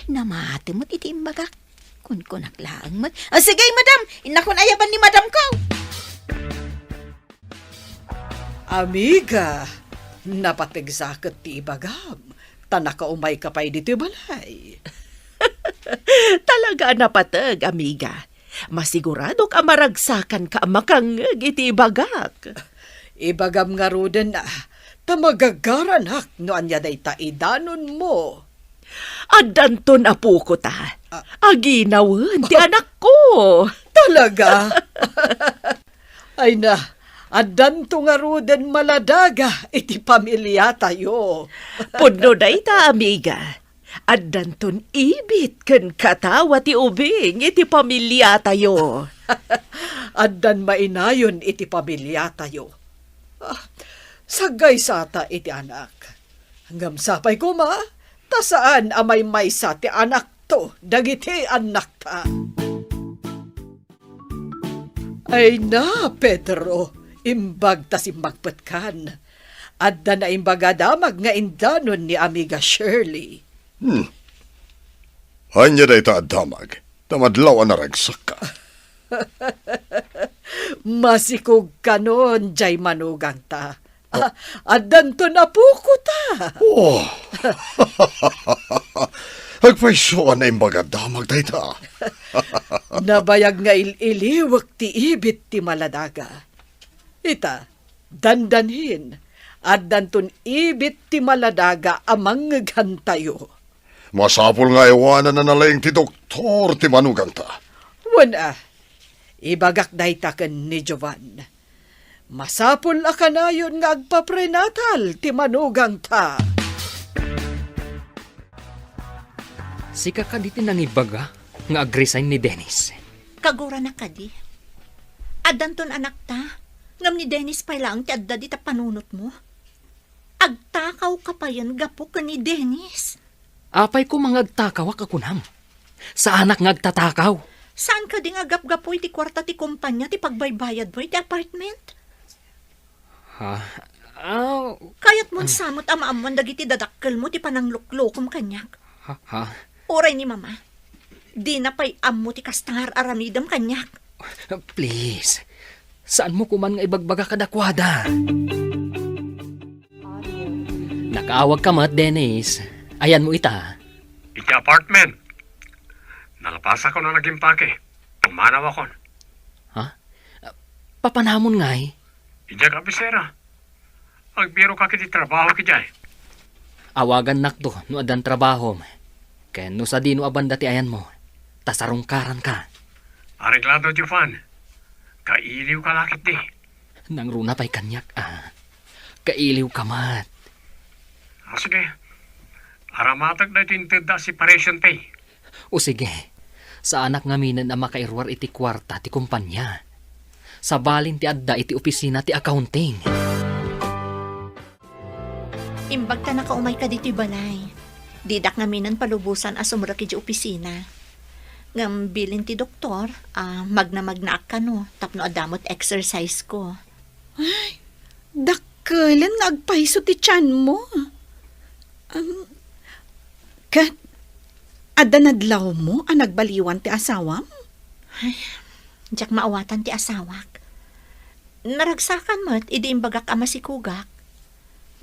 Namati met iti imbagak. Kunkunak laeng met. Ah, sige, Madam. Innakon ayaban ni Madam ko. Amiga, napateg sa ket ti ibagam, ta nakaumayka pay ditoy balay. Talaga a napateg, amiga. Masiguradok a maragsakanka a makangngeg iti ibagak. Ibagam ngaruden a, ta magagaranak no ania dayta idanonmo. Addanton apoko ta. Ah. Aginawen ti anakko. Talaga? Ay na, addanto ngaruden maladaga iti pamiliatayo. Pudno dayta, amiga. Addanton ibit ken katawa ti ubing iti pamiliatayo. Addan mainayon iti pamiliatayo. Ah, saggaysata iti anak. Ngem sapay koma, ta saan a maymaysa ti anakto dagiti annakta. Ay na, Pedro, imbag ta simmagpetkan. Adda naimbag a damag nga indanon ni Amiga Shirley. Hmm. Ania dayta a damag? Ta madlaw a naragsakka. Masikog kanon, jay manugangta. Oh. Ah, addanton apoko ta. Oh. Agpayso a naimbag a damag dayta. Nabayag nga il-iliwek ti ibit ti maladaga. Ita, dandanhin, addanton ibit ti maladaga a mangngeghantayo. Masapul nga aywananna laeng ti doktor ti manugangta. Wen a, ibagak dayta ken ni Jovan. Masapul a kanayon nga agpaprenatal ti manugangta. Sika kadi ti nangibaga nga agresign ni Dennis? Kagurana kadi. Addanton anakta, ngem ni Dennis pay laeng ti adda dita panunotmo. Agtakawka payen gapu ken ni Dennis. Apay koma nga agtakawak a kunam? Saanak nga agtatakaw. Saan kadi nga gapgapu iti kuarta ti kumpanya ti pagbaybayadmo iti apartment? Ha? Ah, Kayatmon sa met a maammuan dagiti dadakkelmo ti panangluklokom kaniak. Ha? Ha? Uray ni Mama, dina pay ammo ti kasta nga ar-aramidem kaniak. Please, saanmo koman nga ibagbaga kadakuada. Nakaawagka met, Dennis. Ayanmo ita? Iti apartment. Nalapasakon a nagimpake. Pumanawakon. Ha? Papanamon ngay? Idiak abisera. Agbirokak iti trabaho idiay. Awagannakto no addan trabahom. Ken no sadino a banda ti ayanmo, ta sarungkaranka. Areglado, Jovan. Kailiwka la ketdi. Nangruna pay kaniak a. Kailiwka met. Ah, sige. Aramatek daytoy intedda a separation pay. O sige, saanak ngaminen a makairuar iti kuarta ti kumpanya. Sabalin ti adda iti opisina ti accounting. Imbag ta nakaumayka ditoy balay. Didak ngaminen palubosan a sumrek idiay opisina. Ngem bilin ti doktor a magna-magnaak kano tapno adda met exercise ko. Ay, dakkelen nga agpayso ti tianmo. Am, ket, adda nadlawmo a nagbaliwan ti asawam? Ay, diak maawatan ti asawak. Naragsakan met idi imbagak a masikogak.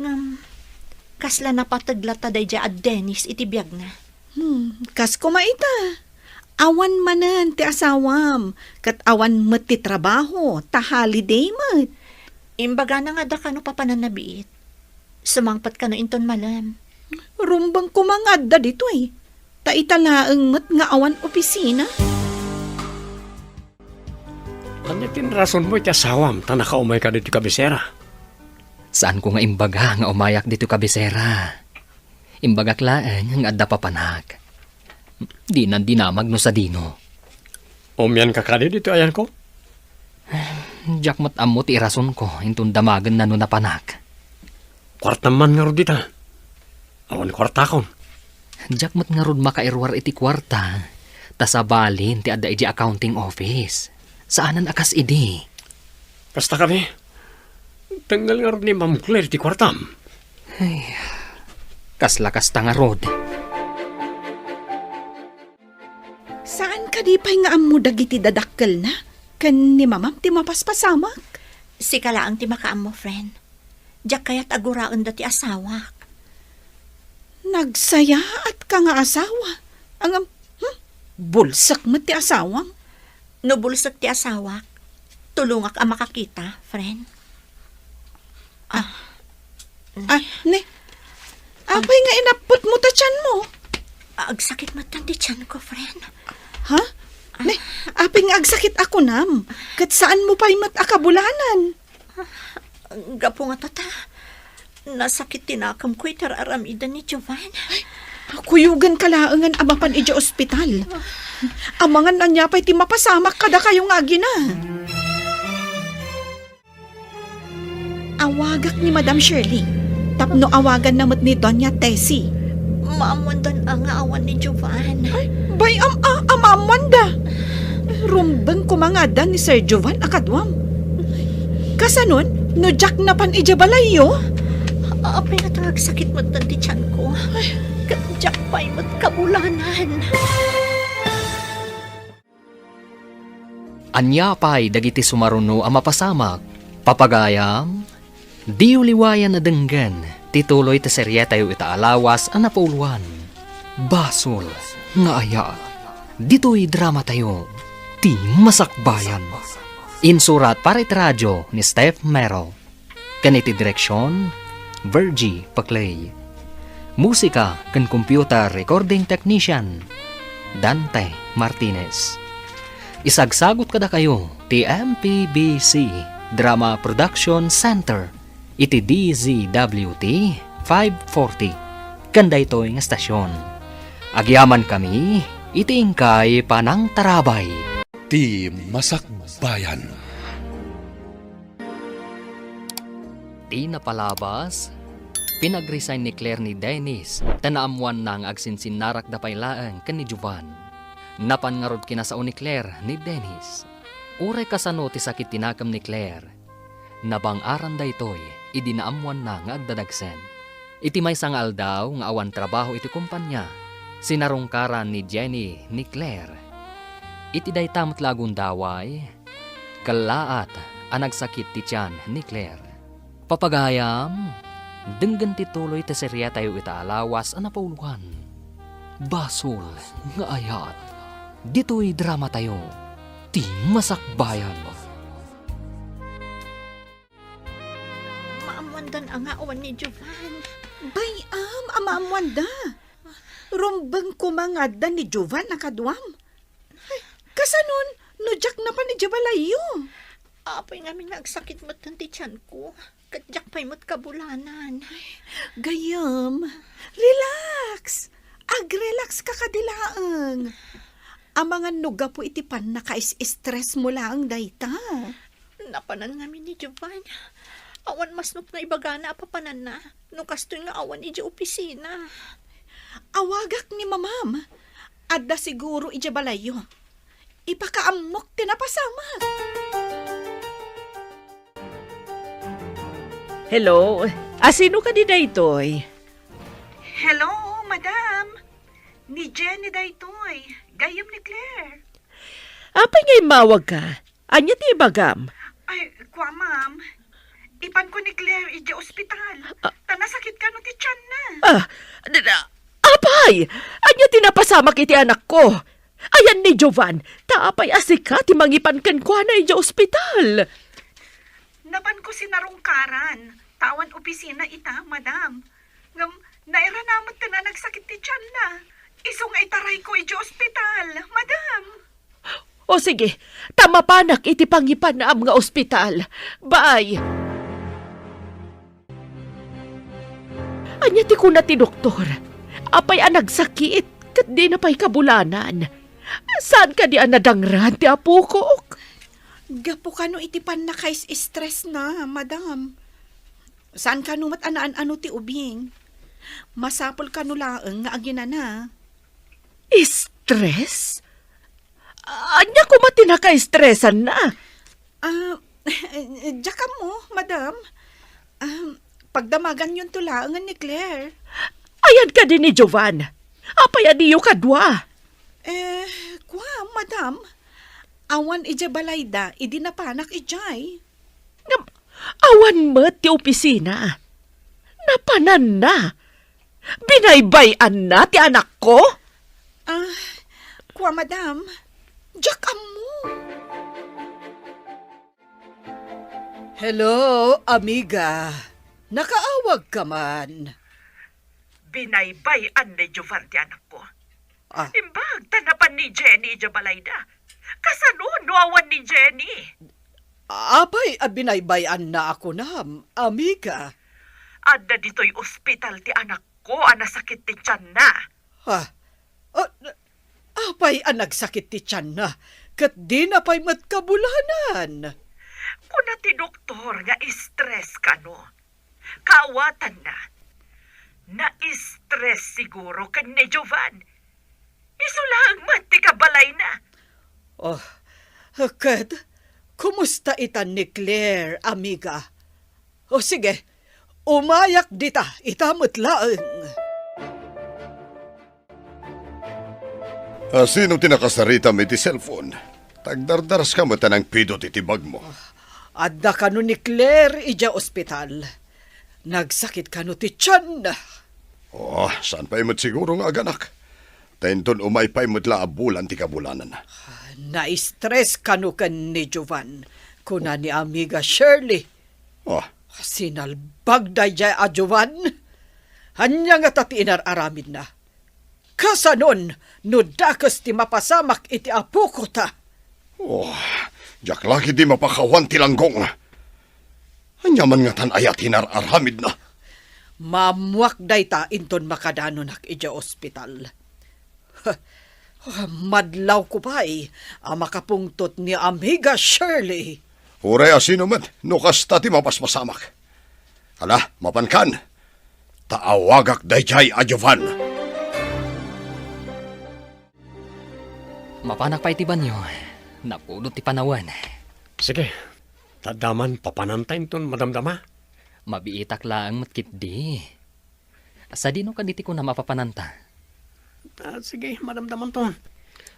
Ngem, kasla napateg latta daydiay a Dennis iti biagna. Hmm, kas koma ita. Awan manen ti asawam, ket awan met ti trabaho, ta holiday met. Imbagana nga adda kano papananna biit. Sumangpet kano inton malem. Rumbeng koma nga adda ditoy. Ta ita laeng met nga awan opisina. Ania ti rasonmo iti asawam ta nakaumayka ditoy kabisera? Saanko nga imbaga nga umayak ditoy kabisera. Imbagak laeng nga adda papanak. Dinan dinamag no sadino. Umianka kadi ditoy ayanko? Diak met ammo ti irasonko inton damagenna no napanak. Kuartam man ngarud dita. Awan kuartakon. Diak met ngarud makairuar iti kuarta, ta sabalin ti adda idiay accounting office. Saanen a kas idi. Kasta kadi, tengngal ngarud ni Ma'am Claire ti kuartam. Ay, kasla kasta ngarud. Saan kadi pay nga ammo dagiti dadakkelna ken ni mamam ti mapaspasamak? Sika laeng ti makaammo, friend. Diak kayat a guraenda ti asawak. Nagsayaatka nga asawa. Ngem, hmm? Bulsek met ti asawam. No bulsek ti asawak, tulongak a makakita, friend. Ah. Ah, ne. Apay nga inapputmo ta tianmo? Agsakit met ti tianko, friend. Ha? Ne, apay nga agsakit a kunam? Ket saanmo pay met a kabulanan? Gapu nga tata, nasakit ti nakemko iti ar-aramiden ni Jovan. Ay, kuyogenka laengen a mapan idiay ospital. Amangan ania pay ti mapasamak kadakayo nga agina. Awagak ni Madam Shirley, tapno awaganna met ni Doña Tessie. Maammoandan a nga awan ni Jovan. Ay, bay-am a, a maammoanda. Rumbeng koma nga adda ni Sir Jovan a kaduam. Kasanon, no diak napan idiay balayyo? Apay nga agsakit met ti tianko. Ket diak pay met kabulanan. Ania pay dagiti sumaruno a mapasamak? Papagayam, diyo liwayan a denggen ti tuloy ti serietayo ita a lawas a napuloan, Basol nga Ayat. Ditoy dramatayo, Ti Masakbayan. Insurat para iti radio ni Steph Mero. Ken iti direksion, Virgie Paclay. Musika ken computer recording technician, Dante Martinez. Isagsagut kadakayo ti M P B C. Drama Production Center iti D Z W T five forty ken daytoy nga stasyon. Agyamankami iti inkay panangtarabay. Ti Masakbayan. Ti napalabas, pinagresign ni Claire ni Dennis ta naammoanna nga agsinsinnarakda pay laeng ken ni Jovan. Napan ngarud kinasao ni Claire ni Dennis. Uray kasano ti sakit ti nakem ni Claire, nabang-aran daytoy idi naammoanna nga agdadagsen. Iti maysa nga aldaw nga awan trabaho iti kompania, sinarungkaran ni Jenny ni Claire. Iti dayta met la a gundaway, kellaat a nagsakit ti tian ni Claire. Papagayam, denggen ti tuloy ti seriatayo ita a lawas a napauluan. Basol nga ayat. Ditoy dramatayo, Ti Masakbayan. Maammoandan a nga awan ni Jovan. Bay-am a maammoanda. Rumbeng koma nga adda ni Jovan a kaduam. Kasanon, no diak napan idiay balayyo? Apay ngamin nga agsakit metten ti tianko, ket diak pay met kabulanan. Gayyem, relax. Agrelax ka kadi laeng. Amangan no gapu iti pannakais-stress mo laeng dayta. Napanan ngamin ni Jovan. Awan masnop nga ibagana a papananna no kastoy nga awan idiay opisina. Awagak ni Mamam. Adda siguro idiay balayyo. Ipakaammok ti napasamak. Hello? A, sino kadi daytoy? Hello, madam. Ni Jenny daytoy. Gayyem ni Claire. Apay nga immawag ka? Ania ti ibagam? Ay, kua, ma'am. Ipanko ni Claire idiay ospital. Ah. Ta nasakit kano ti tianna. Ah, d-, d-, apay! Ania ti napasamak iti anakko? Ayan ni Jovan, ta apay a sika ti mangipan kenkuana idiay ospital? Napanko sinarungkaran, ta awan opisina ita, madam. Ngem, nairana met ken a nagsakit ti tianna. Isu nga itarayko idiay ospital, madam. O sige, ta mapanak iti pangipanam nga ospital. Bye! Ania ti kuna ti doktor? Apay a nagsakit, ket dina pay kabulanan? Saan kadi a nadangran ti apokok? Gapu kano iti pannakais-stress na, madam. Saan kano met a naan-ano ti ubing? Masapul kano laeng nga aginana. Stress? Ania koma ti nakaestresanna? Ah, diak ammo, madam. Ah, pagdamaganyonto laengen ni Claire. Ayan kadi ni Jovan? Apay a diyo kadua? Eh, kua, madam. Awan idiay balayda idi napanak idiay. Ngem, awan met ti opisina. Napananna. Binaybay-anna ti anakko? Ah, kua, madam. Diak ammo. Hello, amiga. Nakaawag ka man. Binaybay-an ni Jovan ti anakko. Ah. Imbag ta napan ni Jenny idiay balayda. Kasano no awan ni Jenny? Apay a binaybay-anna a kunam, amiga? Adda ditoy ospital ti anakko a nasakit ti tianna. Ha? Ah, apay a nagsakit ti tianna, ket dina pay met kabulanan? Kuna ti doktor nga stress kano. Kaawatanna, na-stress siguro ken ni Jovan. Isu laeng met ti kabalayna. Oh, ket kumusta itan ni Claire, amiga? O sige, umayak dita, ita met laeng. Ah, sino ti nakasaritam iti cellphone? Tagdardaras ka met a nangpidot iti bagmo. Adda kano ni Claire idiay ospital. Nagsakit kano ti tianna. Oh, saan pay met siguro nga aganak? Ta inton umay pay met la a bulan ti kabulanan. Na-stress kano ken ni Jovan, kuna ni amiga Shirley. Oh. Sinalbag daydiay a Jovan. Ania ngata ti inar-aramidna? Kasanon no dakes ti mapasamak iti apokota? Oh, diak la ketdi mapakawan ti langgong. Ania man ngatan aya ti inar-aramidna? Maammuak dayta inton makadanonak idiay ospital. Madlawko pay a makapungtot ni Amiga Shirley. Uray a sino met no kasta ti mapaspasamak. Ala, mapankan, ta awagak daydiay a Jovan. Mapanak pay ti banio. Napudot ti panawen. Sige, ta adda man papananta inton madamdama. Mabiitak laeng met ketdi. Sadino kadi ti kunam a papananta? Ah, sige, madamdamanton.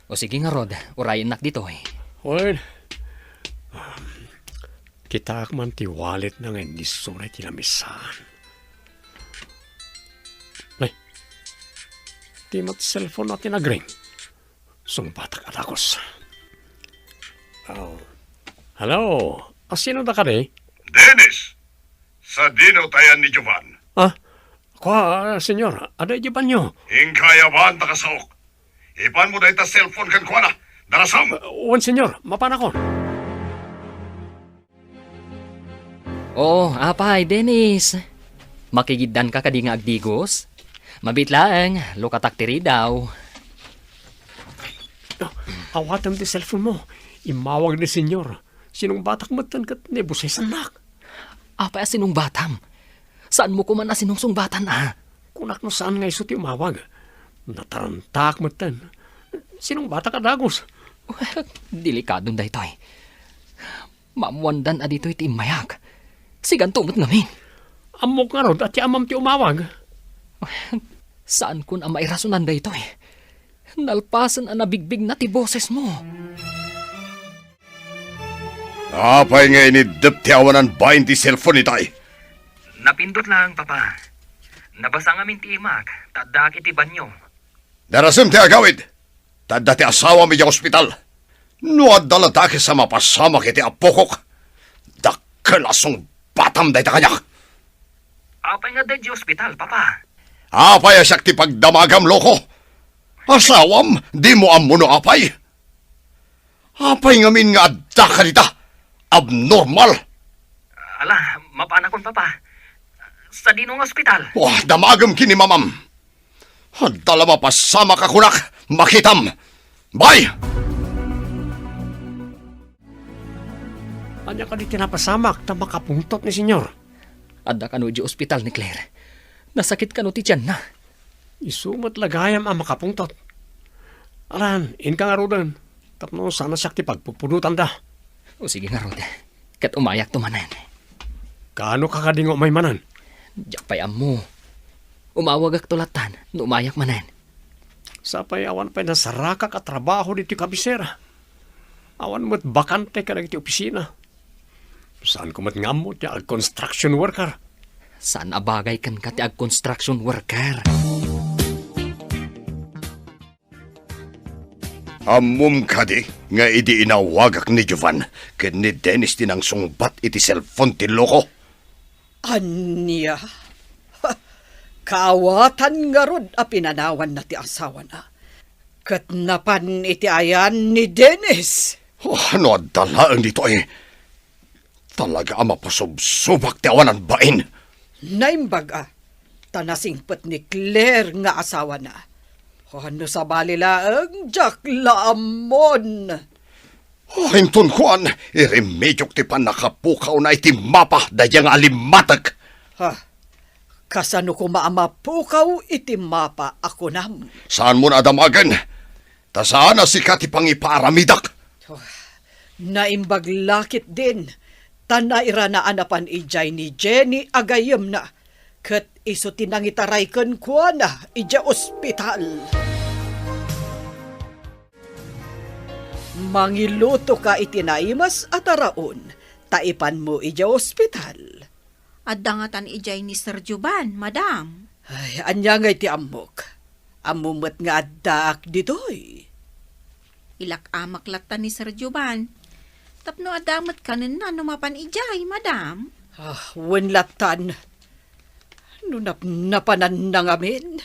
O sige ngarud, urayennak ditoy. Wen, um, kitaak man ti walletna nga innisuna iti lamisaan. Nay, di met cellphone-na ti nagring. Sungbatak a dagus. Oh. Hello? A, sino da kadi? Dennis! Sadino ti ayan ni Jovan? Ah, kua, senyor, adda idiay banio. Inka aya, Jovan, ta kasaok. Ipanmo dayta cellphone kenkuana. Darasem! Ah, wen, senyor, mapanakon. Oo, apay, Dennis. Makigiddanka kadi nga agdigos? Mabiit laeng, lukatak ti ridaw. Ah, awatem ti cellphone mo. Immawag ni senyor. Sinungbatak metten ket naibusesannak. Apay a sinungbatam? Saanmo koman a sinungsungbatan a? Kunak no saan nga isu ti umawag. Natarantaak metten. Sinungbatak a dagus. Delikadon daytoy. Maammoandan a ditoy ti immayak. Siganto met ngamin. Ammok ngarud a ti amam ti umawag. Saankon a mairasonan daytoy. Nalpasen a nabigbigna ti bosesmo. Apay nga iniddep ti awanan bain ti cellphone itay? Napindot laeng, Papa. Nabasa ngamin ti imak, ta addaak iti banio. Darasem ti agawid, ta adda ti asawam idiay ospital. No adda la dakes a mapasamak iti apokok, dakkel a sungbatam dayta kaniak. Apay nga adda idiay ospital, Papa? Apay a siak ti pagdamagam, loko? Asawam, dimo ammo no apay? Apay ngamin nga adda kadita? Abnormal! Ala, mapanakon, Papa. Sadino nga ospital? Wah, damagem ken ni mamam. Adda la mapasamak a kunak, makitam. Bye! Ania kadi ti napasamak ta makapungtot ni Senyor? Adda kano idiay ospital ni Claire. Nasakit kano ti tianna. Isu met la gayam a makapungtot. Alan, inka ngaruden, tapno saan a siak ti pagpupudotanda. O sige ngarud, ket umayakto manen. Kaano ka kadi nga umay manen? Diak pay ammo. Umawagakto lattan no umayak manen. Sapay awan pay nasarakak a trabaho ditoy kabisera. Awan met bakante kadagiti opisina. Saanko met nga ammo ti ag-construction worker. Saan a bagay kenka ti ag-construction worker. Ammom kadi nga idi inawagak ni Jovan ken ni Dennis ti nangsungbat iti cellphone ti loko? Ania? Ha, kaawatan ngarud a pinanawanna ti asawana. Ket napan iti ayan ni Dennis. Oh, no adda laeng ditoy. Talaga a mapasubsubak ti awanan bain. Naimbag a, ta nasingpet ni Claire nga asawana. Oh, no sabali laeng, diak la ammon. Oh, inton kuan, iremediok ti pannakapukawna iti mapa daydiay nga alimmatek. Ha? Kasano koma a mapukaw iti mapa a kunam? Saanmon a damagen, ta saan a sika ti pangipaaramidek. Oh, naimbag la ketdin, ta nairana a napan idiay ni Jenny a gayyemna, ket isu ti nangitaray kenkuana idiay ospital. Mangilutoka iti naimas a taraon, ta ipanmo idiay ospital. Adda ngatan idiay ni Sir Jovan, madam. Ay, ania ngay ti ammok? Ammom met nga addaak ditoy. Ilak-amak latta ni Sir Jovan. Tapno adda met kanenna no mapan idiay, madam. Ah, wen lattan. No napnapananna ngamin,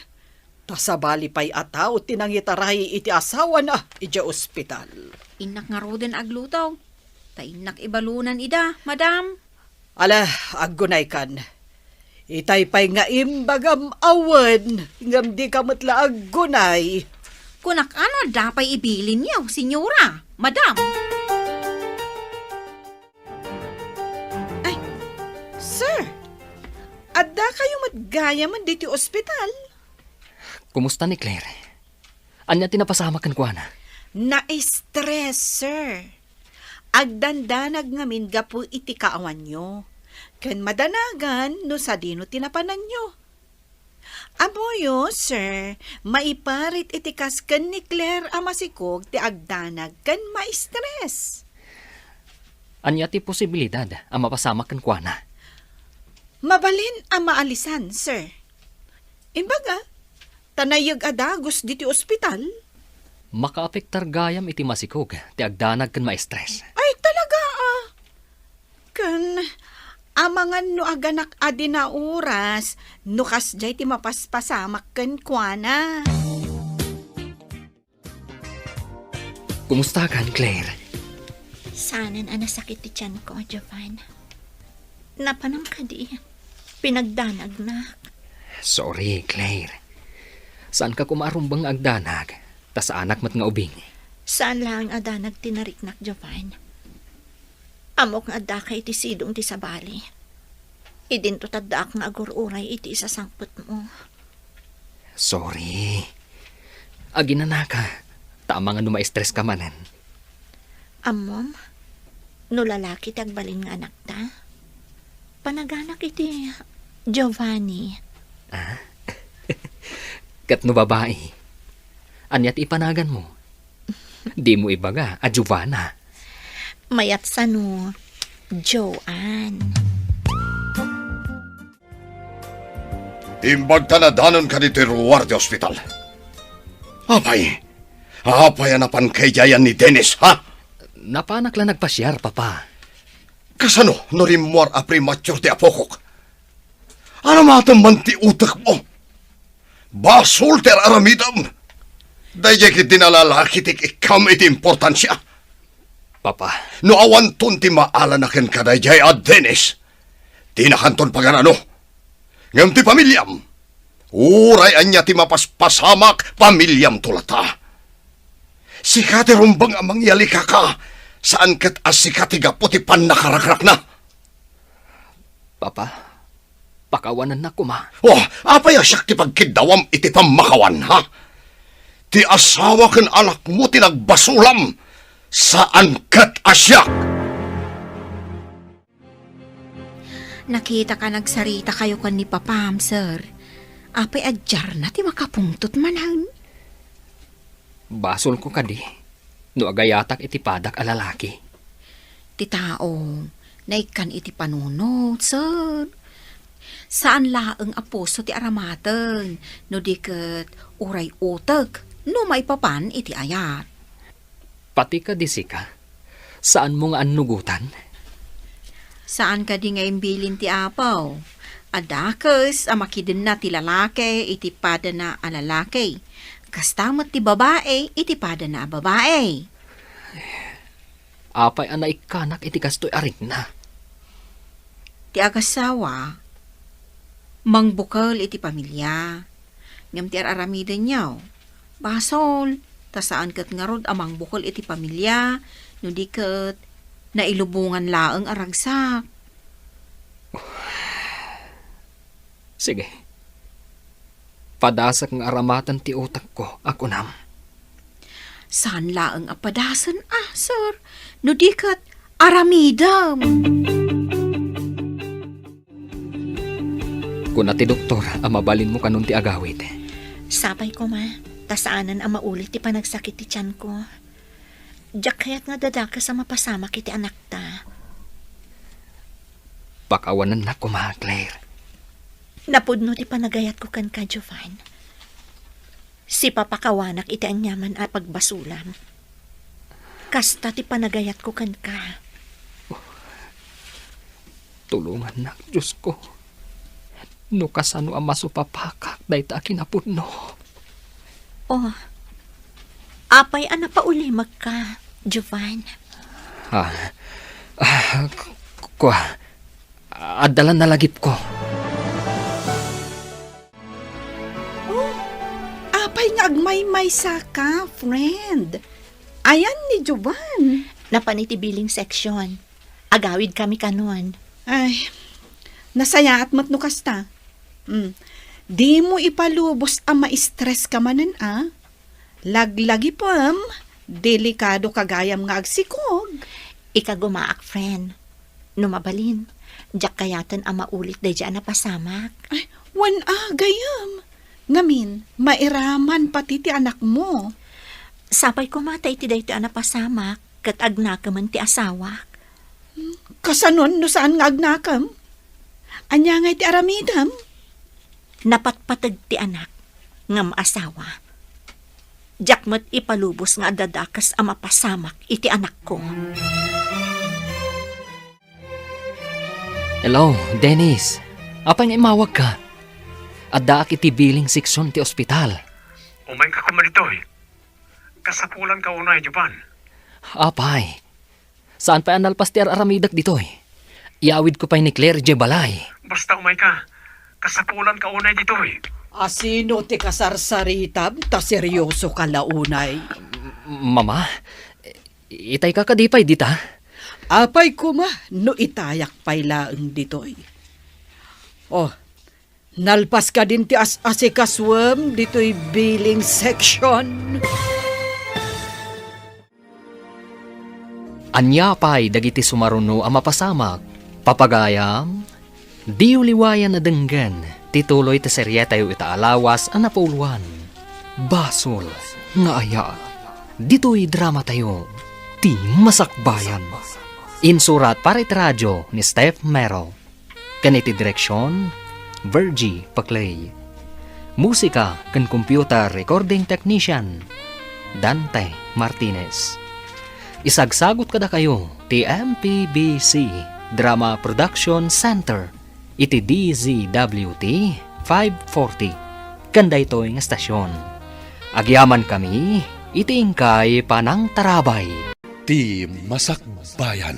ta sabali pay a tao ti nangitaray iti asawana idiay ospital. Innak ngaruden agluto, ta innak ibalunan ida, madam. Ala, aggunaykan. Itay pay nga imbagam a wen, ngem dika met la aggunay. Kunak, ano adda pay ibilinyo, senyora, madam? Ay, sir, adda kayo met gayamen ditoy ospital? Kumusta ni Claire? Ania ti napasamak kenkuana? Na-stress, sir. Agdandanag ngamin gapu iti kaawanyo. Ken madanagan no sadino ti napananyo. Ammoyo, sir, maiparit iti kas ken ni Claire a masikog ti agdanag ken ma-stress. Ania ti posibilidad a mapasamak kenkuana? Mabalin a maalisan, sir. Imbaga, ta nayeg a dagus ditoy ospital. Makaapektar gayam iti masikog ti agdanag ken ma-stress. Ay, talaga, ah. Ken, amangan no aganak a di nauras, no kasdiay ti mapaspasamak kenkuana. Kumustakan, Claire? Saanen a nasakit ti tianko, Jovan. Napanam kadi, pinagdanagnak. Sorry, Claire. Saanka koma a rumbeng nga agdanag, ta saanak met nga ubing. Saan laeng a danag ti nariknak, Jovan. Ammok nga addaka iti sidong ti sabali. Idinto ti addaak nga agur-uray iti isasangpetmo. Sorry. Aginanaka, ta amangan no ma-stresska manen. Ammom, no lalaki ti agbalin nga anakta, panaganak iti Giovanni. Ah? Ket no babai, ania ti ipanaganmo? Dimo ibaga a Giovanna. Mayat sano, Joan. Imbagta nadanon kadi ti ruar ti ospital. Apay, apay a napanka idiay ni Dennis, ha? Napanak la nagpasiar, Papa. Kasano no rimmuar a premature ti apokok? Ano matem man ti utekmo? Basol ti ar-aramidem. Daydiay ketdi a lalaki ti ikkam iti importansia. Papa. No awanton ti maalanak ken kadaydiay a Dennis, dinakanton pagan-ano. Ngem ti pamiliam, uray ania ti mapaspasamak, pamiliamto latta. Sika ti rumbeng a mangyali, kaka, saan ket a sika ti gapu ti pannakarakrakna. Papa, pakawanennak koma. Oh, apay a siak ti pagkiddawam iti pammakawan, ha? Ti asawa ken anakmo ti nagbasolam, saan ket a siak. Nakitaka nagsarita kayo ken ni Papam, sir. Apay a diarna ti makapungtot manen? Basolko kadi no agayatak iti padak a lalaki. Ti tao, naikkan iti panunot, sir. Saan laeng a puso ti aramaten, no di ket uray utek, no maipapan iti ayat. Pati kadi sika, saanmo nga annugotan? Saan kadi nga imbilin ti Apo a dakes a makidenna ti lalaki iti padana a lalaki, kasta met ti babai iti padana a babai? Apay a naikkanak iti kastoy a rikna? Ti agasawa, mangbukel iti pamilia, ngem ti ar-aramidenyo, basol, ta saan ket ngarud a mangbukel iti pamilia, no di ket nailubongan laeng a ragsak. Sige. Padasek nga aramaten ti utekko a kunam. Saan laeng a padasen a, sir, no di ket aramidem. Kuna ti doktor a mabalinmo kanon ti agawid. Sapay koma, ta saanen a maulit ti panagsakit ti tianko. Diak kayat nga dadakes a mapasamak iti anakta. Pakawanennak koma, Claire. Napudno ti panagayatko kenka, Jovan. Sipapakawanak iti aniaman a pagbasolam. Kasta ti panagayatko kenka. Tulongannak, Diosko. No kasano a masupapakak dayta a kinapudno. Oh, apay a napaulimekka, Jovan? Ah, ah, k-, k-, kua. Adda la nalagipko. Oh, apay nga agmaymaysa ka, friend? Ayan ni Jovan. Napan iti billing section. Agawid kami kanon. Ay, nasayaat met no kasta. Hmm. Dimo ipalubos a ma-stress ka manen a. Laglagipem, delikado ka gayam nga agsikog. Ikagumaak, friend. No mabalin, diak kayaten a maulit daydiay a napasamak. Ay, wen a, gayam. Ngamin, mairaman pati ti anakmo. Sapay koma ta iti daytoy a napasamak, ket agnakemen ti asawak. Kasanon no saan nga agnakem? Ania ngay ti aramidem? Napatpateg ti anak ngem asawa. Diak met ipalubos nga adda dakes a mapasamak iti anakko. Hello, Dennis. Apay nga immawagka? Addaak iti billing section ti ospital. Umayka koma ditoy. Kasapulanka unay, Jovan. Apay, saan pay a nalpas ti ar-aramidek ditoy. Iyawidko pay ni Claire idiay balay. Basta umayka. Kasapulanka unay ditoy. Asino ti kasarsaritam ta seryosoka la unay? M-, Mama, itayka kadi pay dita? Apay koma no itayak pay laeng ditoy. Oh, nalpas kadin ti as-asikasuem ditoy billing section. Ania pay dagiti sumaruno a mapasamak? Papagayam, diyo liwayan a denggen ti tuloy ti serietayo ita a lawas a napauluan. Basol nga ayat. Ditoy dramatayo, Ti Masakbayan. Insurat para iti radio ni Steph Mero. Ken iti direksion, Virgie Paclay. Musika ken computer recording technician, Dante Martinez. Isagsagut kadakayo ti M P B C Drama Production Center iti D Z W T five forty ken daytoy nga estasion. Agyamankami iti inkay panangtarabay. Ti Masakbayan.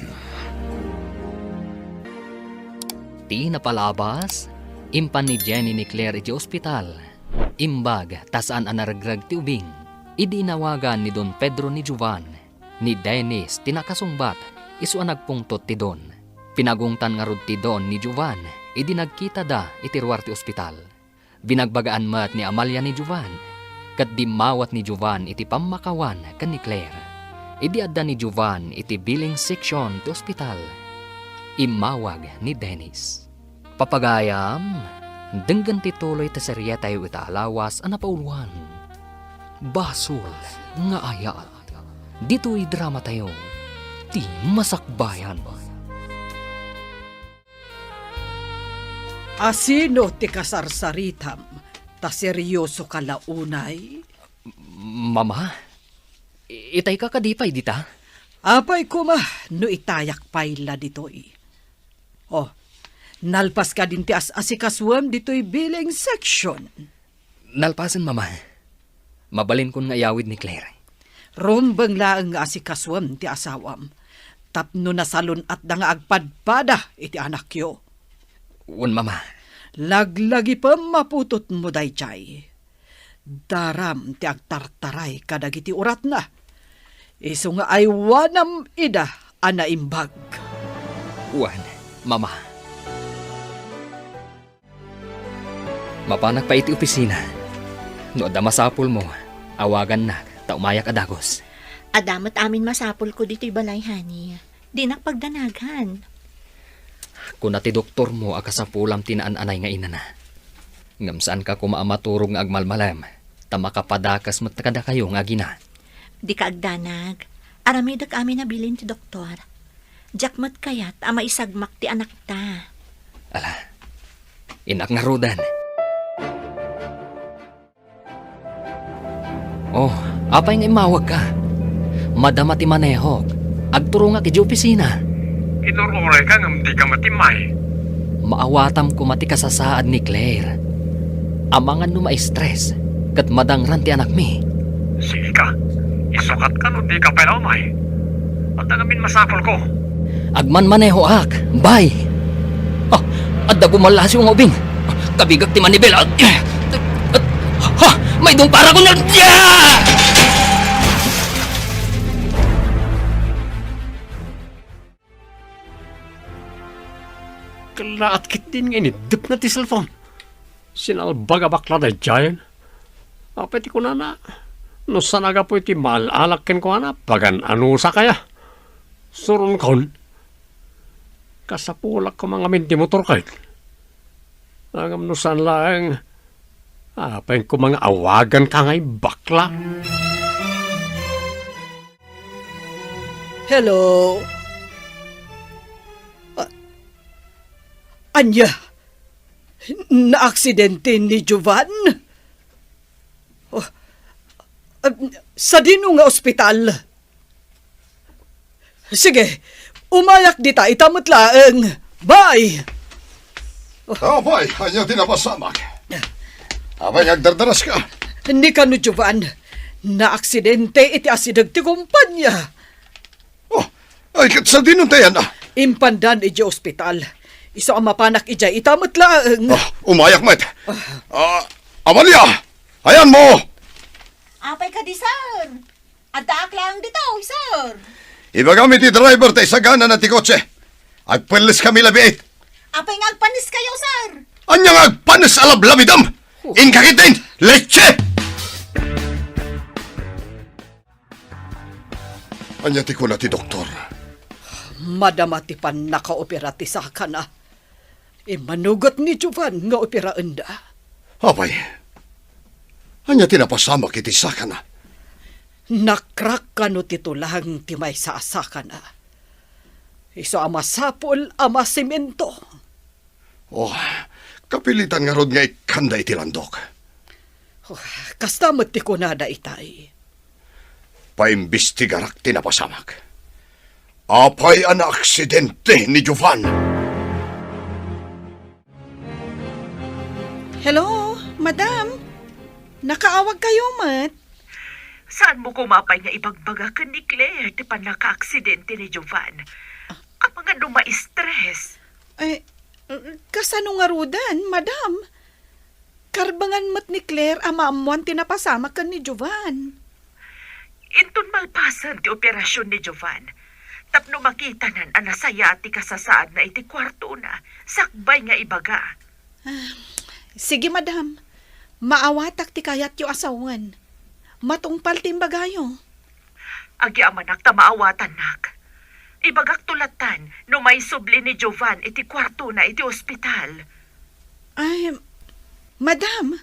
Ti napalabas, impan ni Jenny ni Claire iti ospital. Imbag ta saan a naregreg ti ubing. Idi inawagan ni Don Pedro ni Jovan, ni Dennis ti nakasungbat, isu a nagpungtot ti Don. Pinagungtan ngarud ti Don ni Jovan idi nagkitada iti ruar ti ospital. Binagbagaan met ni Amalia ni Jovan, ket dimmawat ni Jovan iti pammakawan ken ni Claire. Idi adda ni Jovan iti billing section ti ospital, immawag ni Dennis. Papagayam, denggen ti tuloy ti serietayo ita a lawas a napauluan. Basol nga ayat. Ditoy dramatayo, Ti Masakbayan. Asino ti kasarsaritam ta seryosoka la unay? Mama, i-, itayka kadi pay dita? Apay koma no itayak pay la ditoy. Oh, nalpas kadin ti as-asikasuem ditoy billing section. Nalpasen, Mama. Mabalinkon nga iyawid ni Claire. Rumbeng laeng nga asikasuem ti asawam tapno nasalun-atda nga agpadpada iti anakyo. Wen, Mama. Laglagipem maputotmo daydiay. Daram ti agtartaray kadagiti uratna. Isu nga aywanam ida a naimbag. Wen, Mama. Mapanak pay iti opisina. No adda masapulmo, awagannak ta umayak a dagus. Adda met amin masapulko ditoy balay, honey. Dinak pagdanagan. Kuna ti doktormo a kasapulam ti naan-anay nga inana. Ngem saanka koma a maturog nga agmalmalem, ta makapadakes met kadakayo nga agina. Dika agdanag. Aramidek amin a bilin ti doktor. Diak met kayat a maisagmak ti anakta. Ala, innak ngaruden. Oh, apay nga immawagka? Madama ti manehok. Agturongak idiay opisina. Inur-urayka ngem dika matimmay. Maawatam koma ti kasasaad ni Claire. Amangan no ma-stress ket madangran ti anakmi. Sige ka. Isukat ka no dika pay la umay. Adda ngamin masapulko. Agmanmanehoak. Bye! Adda gumalasiw nga ubing. Kabigak ti manibela. Ha! Maidong para ko na. Kallaat ketdin nga iniddepna ti cellphone. Sinalbag a bakla daydiayen. Apay ti kunana? No saan a gapu iti maal-alak kenkuana, pagan-anusak aya? Suronkon, kasapulak koma ngamin ti motor ket. Ngem no saan laeng, apay koma nga awaganka nga ibakla? Hello? A-, ania? Naaksidente ni Jovan? Oh, ah, sadino nga ospital? Sige, umayak dita ita met laeng. Bye! Apay, ania ti napasamak? Apay nga agdardaraska? Ni kano, Jovan, naaksidente iti asideg ti kumpanya. Oh, ay, ket sadino ti ayanna? Impandan idiay ospital. Isu a mapanak idiay ita met laeng. Ah, umayak met. Ah. Ah, Amalia, ayanmo? Apay kadi, sir? Addaak laeng ditoy, sir. Ibagam iti driver ta isaganana ti kotse. Agpelleskami labiit. Apay nga agpanneskayo, sir? Ania nga agpannes a lablabidem? Oh. Inka ketdin, leche! Ania ti kuna ti doktor? Madama ti pannakaopera ti sakana. Immanugot ni Jovan nga operaenda. Apay, ania ti napasamak iti sakana? Nakrak kano ti tulang ti maysa a sakana. Isu a masapul a masemento. Oh, kapilitan ngarud nga ikkanda iti landok. Oh, kasta met ti kunada itay. Paimbestigarak ti napasamak. Apay a naaksidente ni Jovan? Hello, madam. Nakaawag kayo met? Saanmo koma pay nga ibagbaga ken ni Claire ti pannakaaksidente ni Jovan? Amangan no ma-stress. Eh, kasano ngaruden, madam? Karbengan met ni Claire a maammoan ti napasamak ken ni Jovan. Inton malpasen ti operasion ni Jovan, tapno makitanan a nasayaat ti kasasaadna iti kuartona, sakbay nga ibaga. Ah, sige, madam. Maawatak ti kayatyo a sawen. Matungpal ti imbagayo. Agyamanak ta maawatannak. Ibagakto lattan no maisubli ni Jovan iti kuartona iti ospital. Ay, madam,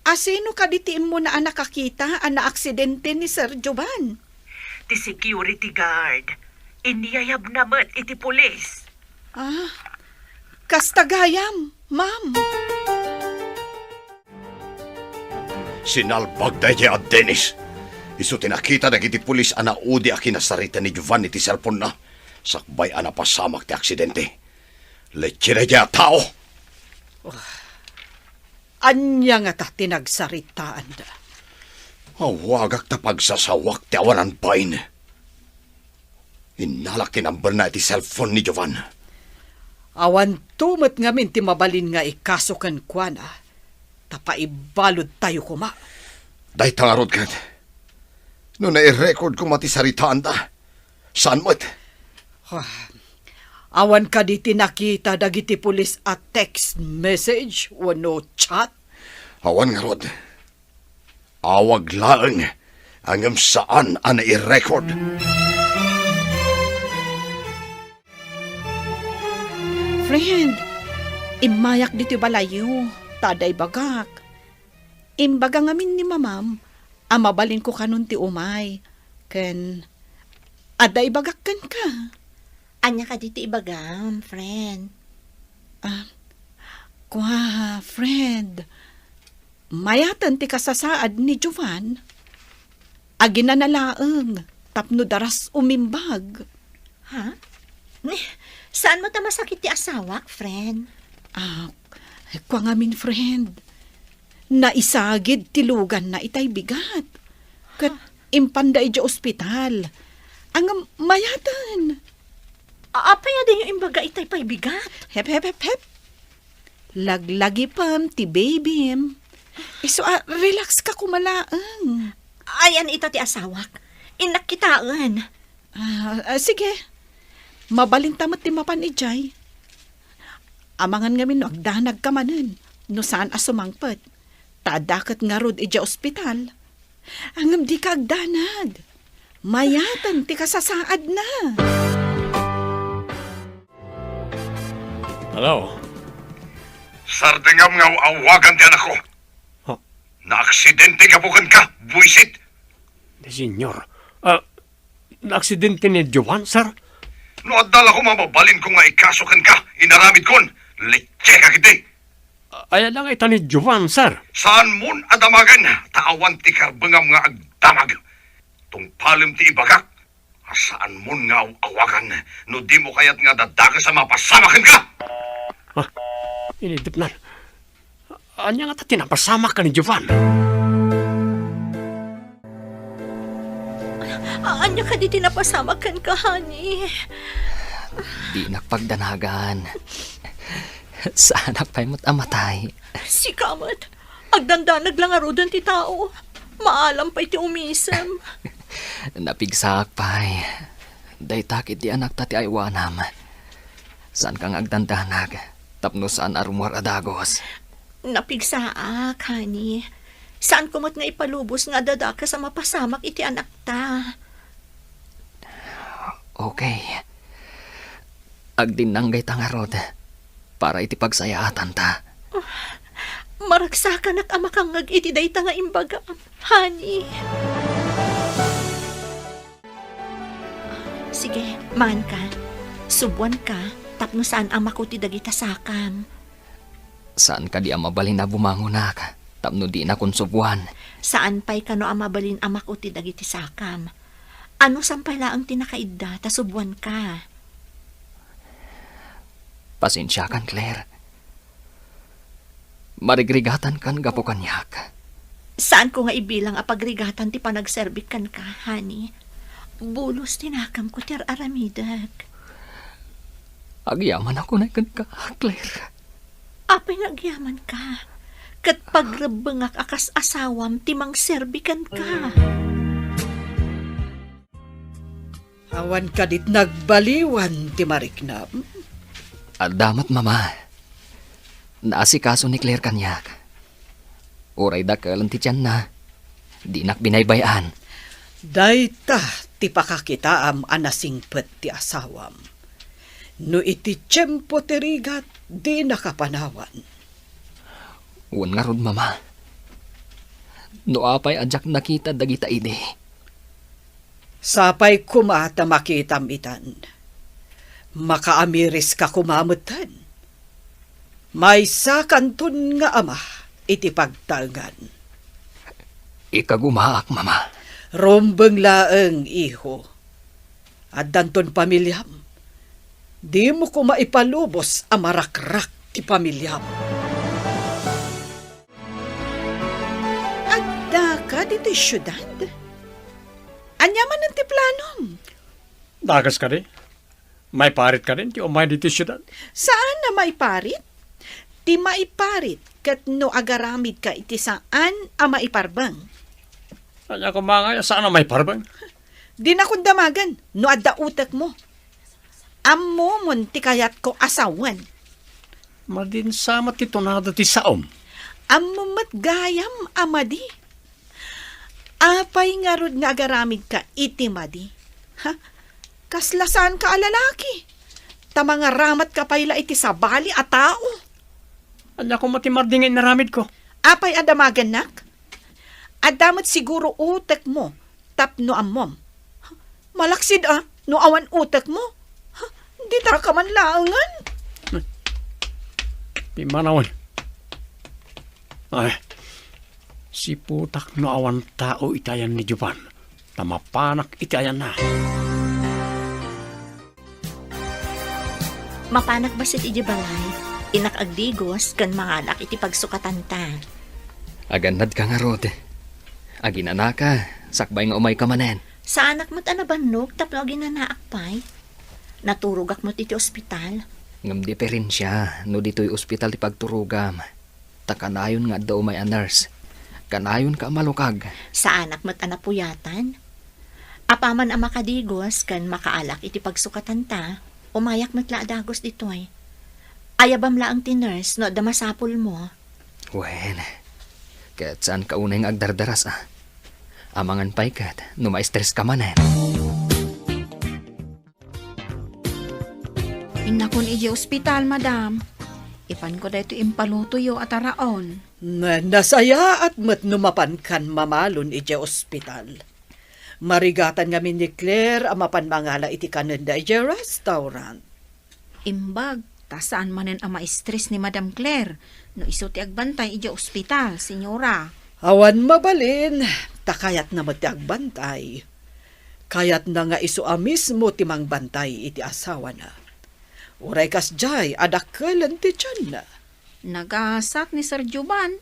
asino kadi ti immuna a nakakita a naaksidente ni Sir Jovan? Ti security guard. Inyayabna met iti pulis. Ah, kasta gayam, ma'am. Sinalbag daydiay a Dennis. Isu ti nakita dagiti pulis a naudi a kinasarita ni Jovan iti cellphone-na, sakbay a napasamak ti aksidente. Leche daydiay a tao! Ania ngata ti nagsaritaanda? Awagak ta pagsasawak ti awanan bain. Innalak ti number-na iti cellphone ni Jovan. Awanto met ngamin ti mabalin nga ikaso kenkuana, ta paibaludtayo koma. Dayta ngarud ket, no nai-record koma ti saritaanda, saan met? Ah, awan kadi ti nakita dagiti pulis a text message wenno chat? Awan ngarud. Awag laeng, ngem saan a nai-record. Friend, immayak ditoy balayyo, ta adda ibagak. Imbaga ngamin ni mamam a mabalinko kanon ti umay, ken adda ibagak kenka. Ania kadi ti ibagam, friend? Ah, kua, friend. Mayaten ti kasasaad ni Jovan. Aginana laeng tapno daras umimbag. Ha? Ni, saan mo ta masakit ti asawak, friend? Ah, kua ngamin, friend. Naisagid ti luganna itay bigat. Ket impanda idiay ospital. Ngem mayaten. A-, apay a dinyo imbaga itay pay bigat? Hep, hep, hep, hep. Laglagipem ti babym. Isu a, relax ka koma laeng. Ayan ita ti asawak. Innak kitaen. Ah, ah, sige. Mabalinta met ti mapan idiay. Amangan ngamin no agdanagka manen, no saan a sumangpet. Ta adda ket ngarud idiay ospital. Ngem dika agdanag. Mayaten ti kasasaadna. Hello? Sardengam nga aw-awagan ti anakko. Huh? Naaksidente gapu kenka, buisit. Di, senyor. Ah, naaksidente ni Jovan, sir? No adda la koma mabalinko nga ikaso kenka, inaramidkon. Lecheka ketdi. Aya la nga ita ni Jovan, sir. Saanmon a damagen, ta awan ti karbengam nga agdamag. Tungpalem ti ibagak, a saanmon nga aw-awagan no dimo kayat nga adda dakes a mapasamak kenka. Ah, inidepnan. Ania ngata ti napasamak ken ni Jovan? Ania kadi ti napasamak kenka, honey? Dinak pagdanagan. Saanak pay met a matay. Sika met, agdandanag la ngaruden ti tao. Maalam pay ti umisem. Napigsaak pay. Dayta ketdi anakta ti aywanam. Saanka nga agdandanag tapno saan a rummuar a dagus. Napigsaak, honey. Saanko met nga ipalubos nga adda dakes a mapasamak iti anakta. Okay. Agdinnanggayta ngarud para iti pagsayaatanta. Maragsakanak a makangngeg iti dayta nga imbagam, honey. Sige, maanka. Subuanka tapno saan a maku ti dagita sakam. Saan kadi a mabalin a bumangonak tapno dinakon subuan? Saan pay kano a mabalin a maku ti dagiti sakam. Anusam pay laeng ti nakaidda ta subuanka. Pasensiakan, Claire. Marigrigatankan gapu kaniak. Saanko nga ibilang a pagrigatan ti panagserbik kenka, honey. Bulos ti nakemko ti ar-aramidek. Agyamanak unay kenka, Claire. Apay nga agyamanka? Ket pagrebbengak a kas asawam ti mangserbi kenka. Awan kadit nagbaliwan ti mariknam? Adda met, Mama. Naasikaso ni Claire kaniak. Uray dakelen ti tianna, dinak binaybay-an. Dayta ti pakakitaam a nasingpet ti asawam. No iti tiempo ti rigat, dinaka panawan. Wen ngarud, Mama. No apay a diak nakita dagita idi. Sapay koma ta makitam itan. Makaamiriska koma metten. Maysakanton nga ama iti pagtaengan. Ikagumaak, Mama. Rumbeng laeng, iho. Addanton pamiliam. Dimo koma ipalubos a marakrak ti pamiliam. Addaka ditoy siudad? Ania manen ti planom? Dakes kadi? Maiparit kadin ti umay ditoy siudad? Saan a maiparit? Ti maiparit ket no agaramidka iti saan a maiparbeng. Ania koma nga saan a maiparbeng? Dinakon damagen no adda utekmo. Ammomon ti kayatko a sawen. Madin sa met ti tunada ti saom. Ammom met gayam a madi. Apay ngarud nga agaramidka iti madi? Ha? Kasla saanka a lalaki? Ta mangaramatka pay la iti sabali a tao. Ania koma ti madi nga inaramidko? Apay a damagennak? Adda met siguro utekmo tapno ammom. Malaksid a no awan utekmo. Ditaka man laengen. Pimmanawen. Ay, siputak no awan tao iti ayan ni Jovan, ta mapanak iti ayanna. Mapanak bassit idiay balay, innak agdigos ken mangalak iti pagsukatanta. Agannadka ngarud. Aginanaka, sakbay nga umayka manen. Saanak met a nabannog tapno aginanaak pay. Naturogak met iti ospital. Ngem diferensia no ditoy ospital ti pagturogam. Ta kanayon nga adda umay a nurse. Kanayonka a malukag. Saanak met a napuyatan. Apaman a makadigos ken makaalak iti pagsukatanta, umayak met la a dagus ditoy. Ayabam laeng ti nurse no adda masapulmo. Wen, ket saanka unay nga agdardaras a. Amangan pay ket no ma-stress ka manen. Innakon idiay ospital, madam. Ipanko daytoy impalutoyo a taraon. Na-, nasayaat met no mapankan mamalon idiay ospital. Marigatan ngamin ni Claire a mapan mangala iti kanenda idiay restaurant. Imbag, ta saan manen a ma-stress ni Madam Claire no isu ti agbantay idiay ospital, senyora. Awan mabalin, ta kayatna met ti agbantay. Kayatna nga isu a mismo ti mangbantay iti asawana. Uray kasdiay a dakkelen ti tianna. Nagasat ni Sir Jovan.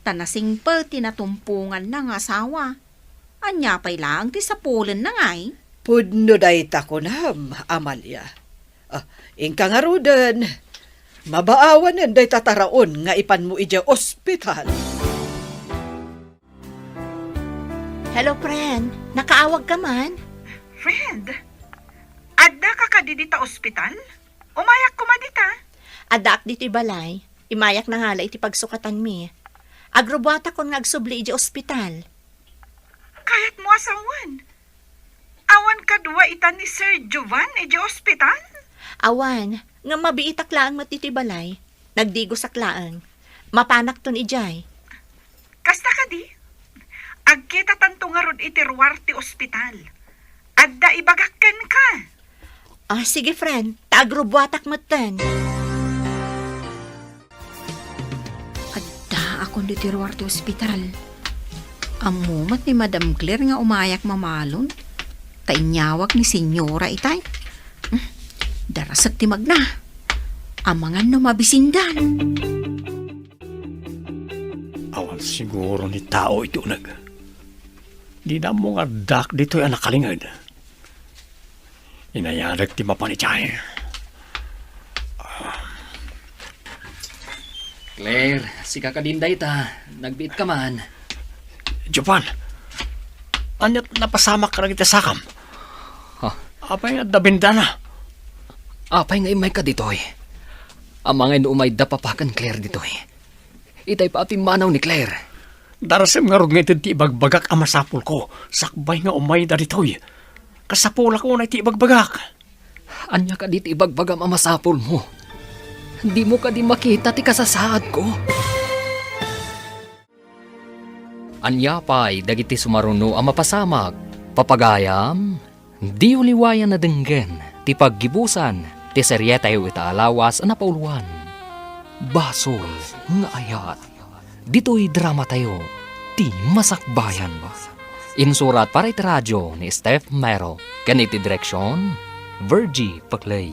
Ta nasingpet ti natumponganna nga asawa. Ania pay laeng ti sapulenna ngay? Pudno dayta kunam, Amalia. Ah, inka ngaruden. Mabaawanen dayta taraon nga ipanmo idiay ospital. Hello, friend. Nakaawag ka man? Friend, adda ka kadi dita ospital? Umayak koma dita. Addaak ditoy balay. Imayak nangala iti pagsukatanmi. Agrubuatakon nga agsubli idiay ospital. Kayatmo a sawen? Awan kadua ita ni Sir Jovan idiay ospital? Awan, ngem mabiitak laeng met ditoy balay. Nagdigosak laeng. Mapanakton idiay. Kasta kadi? Agkitatanto ngarud iti ruar ti ospital. Adda ibagak kenka. Ah, sige, friend. Ta agrubuatak metten. Addaakon ditoy ruar ti ospital. Ammo met ni Madam Claire nga umayak mamalon. Ta inyawag ni Senyora itay. Hmm, darasek ti magna. Amangan no mabisindan. Awan siguro ni tao iti uneg. Dina ammo nga addak ditoy a nakalinged. Inayadek ti mapan idiay. Claire, sika kadin dayta. Nagbiit ka man. Jovan, ania ti napasamak kadagiti sakam? Ha? Apay nga adda bendana? Apay nga immayka ditoy? Amangan no umayda papa ken Claire ditoy. Itay pa a pimmanaw ni Claire. Darasem ngarud nga ited ti ibagbagak a masapulko, sakbay nga umayda ditoy. Kasapulak unay ti ibagbagak. Ania kadi ti ibagbagam a masapulmo? Dimo kadi makita ti kasasaadko? Ania pay dagiti sumaruno a mapasamak? Papagayam, diyo liwayan a denggen ti paggibusan ti serietayo ita a lawas a napauluan, Basol nga Ayat. Ditoy dramatayo, ti Masakbayan. Insurat para iti radio ni Steph Mero, ken iti direksion, Virgie Paclay.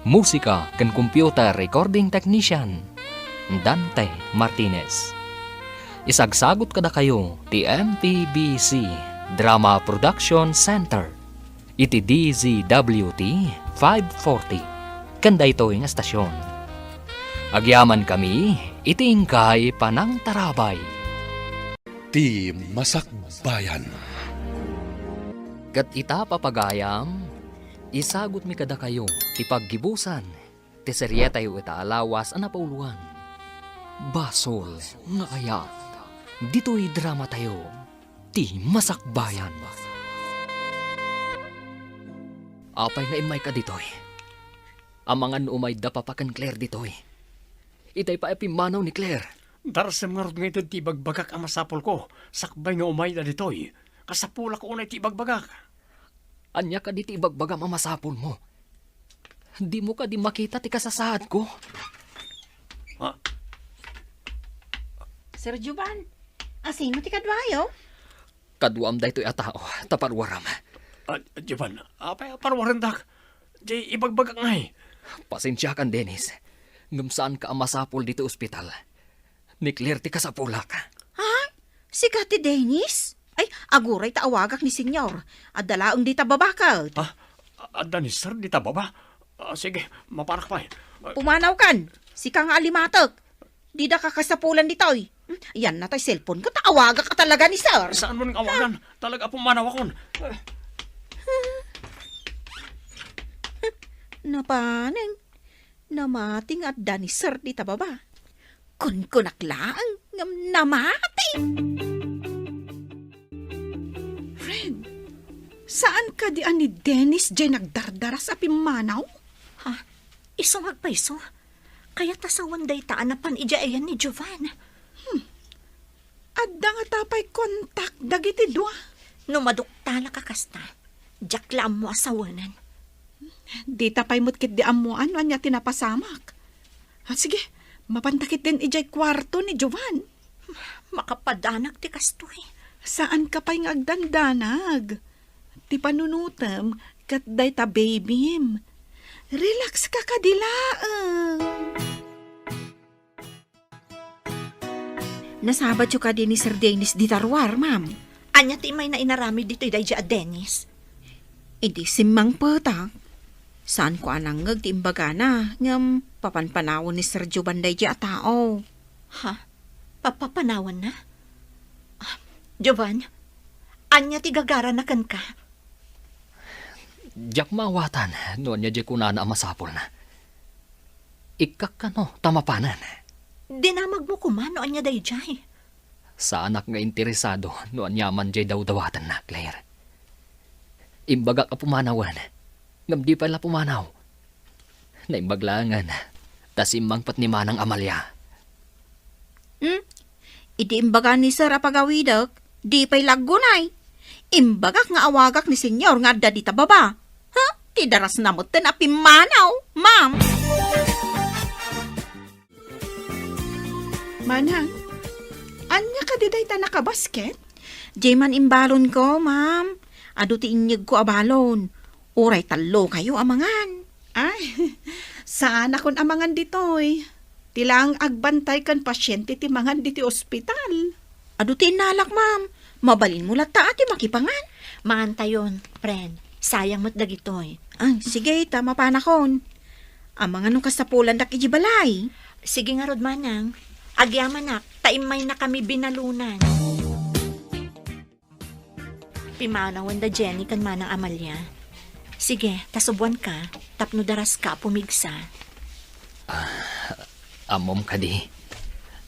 Musika ken computer recording technician, Dante Martinez. Isagsagut kadakayo ti M P B C Drama Production Center iti D Z W T five forty ken daytoy nga estasion. Agyamankami iti inkay panangtarabay. Ti Masakbayan. Ket ita, papagayam, isagutmi kadakayo ti paggibusan ti serietayo ita a lawas a napauluan, Basol nga Ayat. Ditoy dramatayo, ti Masakbayan. Apay nga immayka ditoy? Amangan no umayda papa ken Claire ditoy. Itay pay a pimmanaw ni Claire. Darasem ngarud nga ited ti ibagbagak a masapulko, sakbay nga umayda ditoy. Kasapulak unay ti ibagbagak. Ania kadi ti ibagbagam a masapulmo? Dimo kadi makita ti kasasaadko? Ah. Sir Jovan, asino ti kaduayo? Kaduam daytoy a tao, ta paruaram. Ah, Jovan, apay a paruarendak? Di ibagbagak ngay. Pasensiakan, Dennis. Ngem saanka a masapul ditoy ospital. Ni Claire ti kasapulak. Ha? Sika ti Dennis? Ay, aguray ta awagak ni Senyor. Adda laeng dita baba ket. Ha? Adda ni Sir dita baba? Ah, sige, mapanak pay. Ah, Pumanawkan, sika nga alimatek. Dida ka kasapulan ditoy. Hmm, yan na tay cellphone ko, ta awagak a talaga ni sir. Saan mo nang awagan? Talaga pumanaw akon. Napanen, namati nga adda ni sir dita baba. Kunkunak laeng ngem namati. Fred, saan kadi a ni Dennis jay nagdardaras a pimmanaw? Ha? Isu nga agpayso? Kayat a sawen dayta a napan idiay ayan ni Jovan. Hmm. Adda ngata pay kontak dagiti dua? No maduktalak a kasta, diak la ammo a sawenen. Dita pay met ketdi ammoan no ania ti napasamak. Ah, sige, mapanta ketdin idiay kuarto ni Jovan. Makapadanag ti kastoy. Saanka pay nga agdandanag. Ti panunotem ket dayta babym. Relax ka kadi laeng. Nasabatyo kadi ni Sir Dennis dita ruar, ma'am? Ania ti imayna inaramid ditoy daydi a Dennis? Idi simmangpetak, saanko a nangngeg ti imbagana, ngem papanpanawen ni Sir Jovan daydi a tao. Ha? Papapanawanna? Ah, Jovan, ania ti gagarana kenka? Diak maawatan no ania diay kunana a masapulna. Ikkak kano ta mapanen. Dinamagmo koma no ania daydiay. Saanak nga interesado no aniaman diay dawdawatenna, Claire. Imbagak a pumanawen, ngem di pay la pumanaw. Naimbag laengen, ta simmangpet ni Manang Amalia. Hmm? Idi imbaga ni Sir a pagawidek, di pay la aggunay. Imbagak nga awagak ni Senyor nga adda dita baba. Ha? Ti darasna metten a pimmanaw, ma'am. Manang, ania kadi dayta nakabasket? Diay man imbalonko, ma'am. Adu ti inyegko a balon. Uray tallokayo a mangan. Ay, saanakon a mangan ditoy. Ti laeng agbantay ken pasiente ti mangan ditoy ospital. Adu ti innalak, ma'am. Mabalinmo latta a ti makipangan. Mangantayon, friend. Sayang met dagitoy. Ay, sige, ta mapanakon. Amangan no kasapulandak idiay balay. Sige ngarud, manang. Agyamanak, ta immaynakami binalunan. Pimanawen da Jenny ken Manang Amalia. Sige, ta subuanka, tapno daraska a pumigsa. Ah, ammom kadi,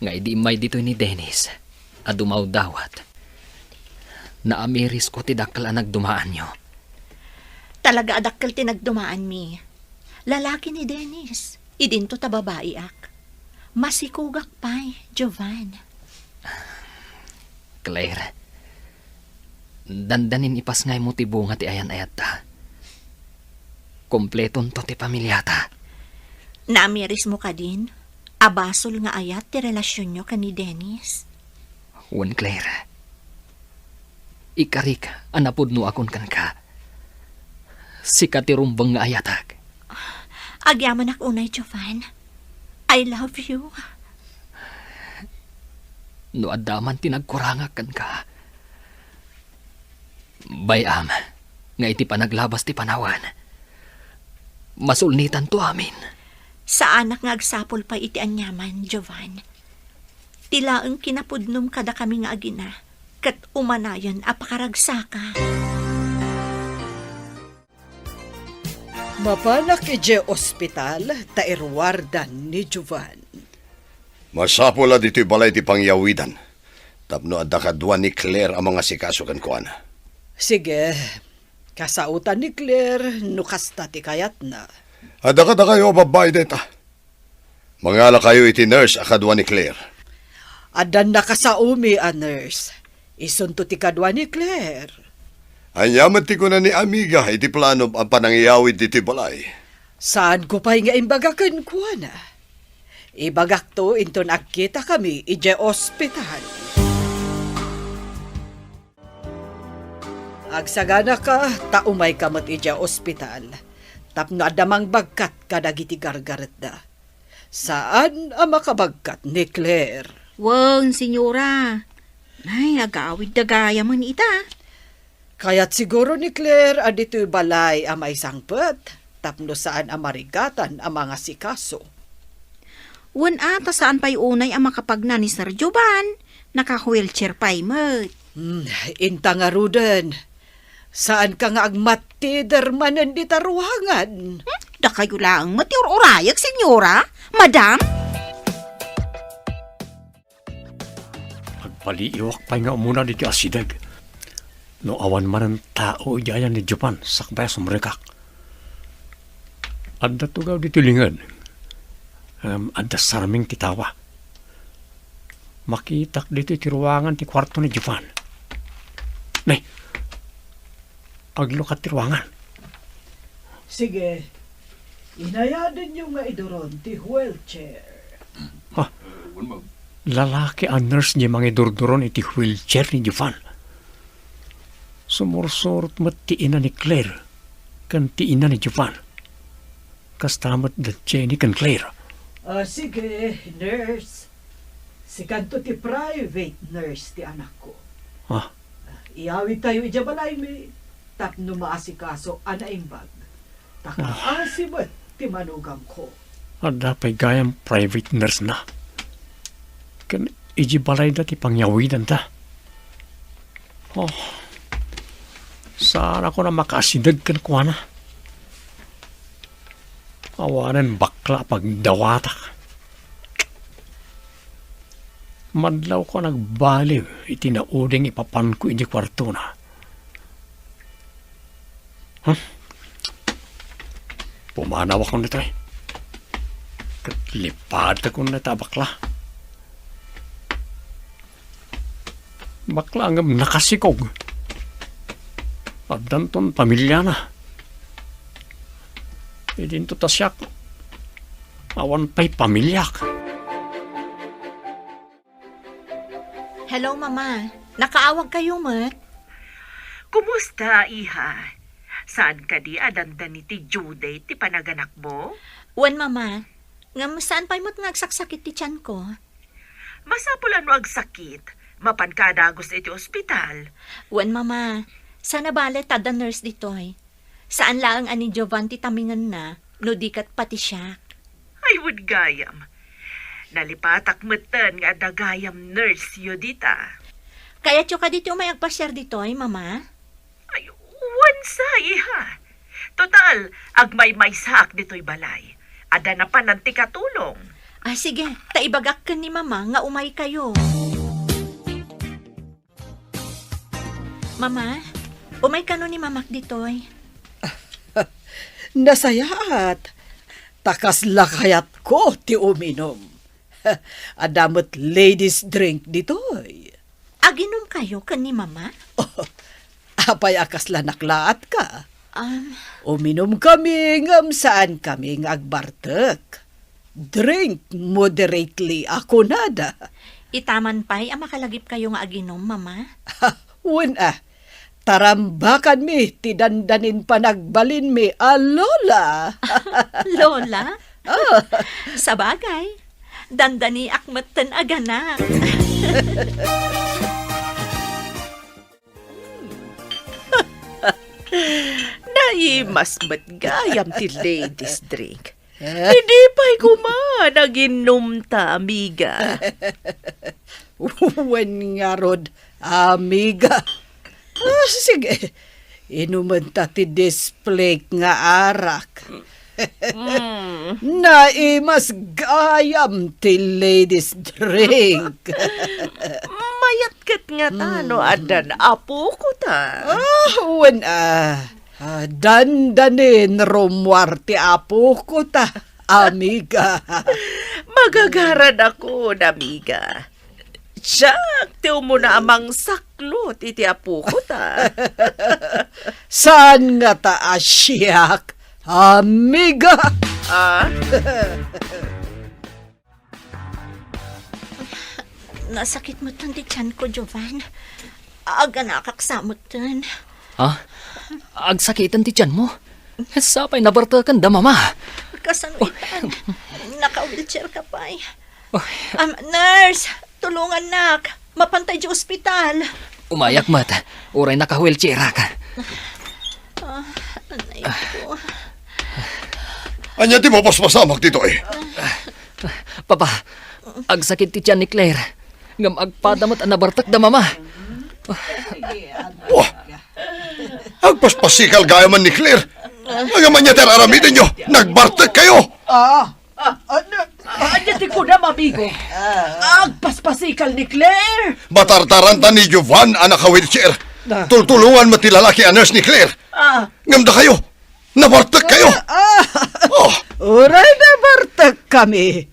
nga idi immay ditoy ni Dennis a dumawdawat, naamirisko ti dakkel a nagdumaanyo. Talaga a dakkel ti nagdumaanmi. Lalaki ni Dennis, idinto ta babaiak. Masikogak pay, Jovan. Claire, dandanin ipasngaymo ti bunga ti ayan-ayatta. Kompletonto ti pamiliata. Naamirismo kadin a basol nga ayat ti relasionyo ken ni Dennis? Wen, Claire. Ikarik a napudnoakon kenka. Sika ti rumbeng nga ayatek. Agyamanak unay, Jovan. I love you. No adda man ti nagkurangak kenka, bay-am nga iti panaglabas ti panawen, masulnitanto amin. Saanak nga agsapul pay iti aniaman, Jovan. Ti laeng kinapudnom kadakami nga agina, ket umanayon a pakaragsaka. Mapanak idiay ospital ta iruardan ni Jovan. Masapul a ditoy balay ti pangyawidan tapno adda kadua ni Claire a mangasikaso kenkuana. Sige, kasaotan ni Claire no kasta ti kayatna. Adda kadakayo a babbai dayta. Mangalakayo iti nurse a kadua ni Claire. Addan nakasaomi a nurse. Isunto ti kadua ni Claire. Ania met ti kuna ni amiga iti planom a panangyawid ditoy balay? Saanko pay nga imbaga kenkuana. Ibagakto inton agkitakami idiay ospital. Agsaganaka, ta umayka met idiay ospital, tapno adda mangbagkat kadagiti gargaretda. Saan a makabagkat ni Claire. Wen, senyora. Ay, agawidda gayamen ita. Kayat siguro ni Claire a ditoy balay a maisangpet. tapno saan a marigatan a mangasikaso. Wen a, ta saan pay unay a makapagna ni Sir Jovan. Naka-wheelchair pay met. Hmm, inta ngaruden. Saanka nga agmattider manen dita ruangan? Hmm? Dakayo laeng met ti ur-urayek, senyora? Madam? Agpaliiwak pay nga umuna ditoy asideg. No awan manen tao idiay ni Jovan, sakbay a sumrekak. Adda tugaw ditoy linged. Ngem adda sarming ti tawa. Makitak ditoy ti ruangan ti kuarto ni Jovan. Nay, aglukat ti ruangan. Sige, inayadenyo nga iduron ti wheelchair. Ha? Lalaki a nurse diay mangidurduron iti wheelchair ni Jovan. Sumursurot met ti ina ni Claire ken ti ina ni Jovan. Kasta met da Jenny ken Claire. Ah, sige, nurse. Sikanto ti private nurse ti anakko. Ah. Iyawidtayo idiay balaymi tapno maasikaso a naimbag. Ta kaasi met ti manugangko. Adda pay gayam private nurse na. Ken idiay balayda ti pangyawidanta. Oh, saanakon a makaasideg kenkuana. Awanen bakla a pagdawatak. Madlawko a nagbaliw iti nauding ipapanko idiay kuartona. Hmm? Pumanawakon ditoy. Ket lipadakon dayta a bakla. Bakla ngem nakasikog. Addanton pamiliana. Idinto ta siak, awan pay pamiliak. Hello, Mama. Nakaawagkayo met? Kumusta, iha? Saan kadi a dandani ti due date ti panaganakmo? Wen, Mama. Ngem saan pay met nga agsaksakit ti tianko. Masapul a no agsakit, mapanka a dagus iti ospital. Wen, Mama. Saan a bale ta adda nurse ditoy. Saan laeng a ni Jovan ti tamingenna, no di ket pati siak. Ay, wen gayam. Nalipatak metten nga adda gayam nurse-yo dita. Kayatyo kadi ti umay agpasiar ditoy, Mama? Ay, wen sa, iha. Total, agmaymaysaak ditoy balay. Adda napanan ti katulong. Ah, sige, ta ibagak ken ni Mama nga umaykayo. Mama, umay kano ni Mamak ditoy? Nasayaat. Ta kasla kayatko ti uminum. Adda met ladies drink ditoy. Aginumkayo ken ni Mama? Apay a kasla naklaatka? Um, Uminumkami ngem saankami nga agbartek. Drink moderately a kunada. Itaman pay a makalagipkayo nga aginum, Mama? Wen a, tarambakanmi ti dandanin panagbalinmi a Lola. Lola? Oh. Sabagay, dandaniak metten a ganak. Naimas met gayam ti ladies drink. Idi pay koma naginumta, amiga. Wen ngarud, amiga. Ah, sige, inumenta ti displake nga arak. Mm. Naimas gayam ti ladies drink. Mayat ket ngata no addan apokota. Ah, wen a. Ah, dandanin rummuar ti apokota, amiga. Magagaradakon, amiga. Siak ti umuna a mangsaklot iti apokota. Saan ngata a siak, amiga? Ah? Nasakit metten ti tianko, Jovan. Aganakak sa metten. Ha? Agsakiten ti tianmo? Sapay nabarteken da Mama. Kasano itan? Naka-wheelchair ka pay. Oh. Am, nurse, tulungannak. Mapantay di ospital. Umayak met. Uray naka-wheelchairak. Ah, anay ko. Ania ti mapaspasamak ditoy? Papa, agsakit ti tian ni Claire. Ngem agpada met a nabartek da Mama. Wah! Agpaspasikal gayam ni Claire. Ngem ania ti ar-aramidenyo? Nagbartek kayo! Ah, ah, ano, ania ti kunam, amigo? Agpaspasikal ni Claire? Matartaranta ni Jovan a naka-wheelchair. Ah. Tultulongan met ti lalaki a nurse ni Claire. Ah. Ngem dakayo, nabartek kayo. Ah. Oh. Uray nabartek kami.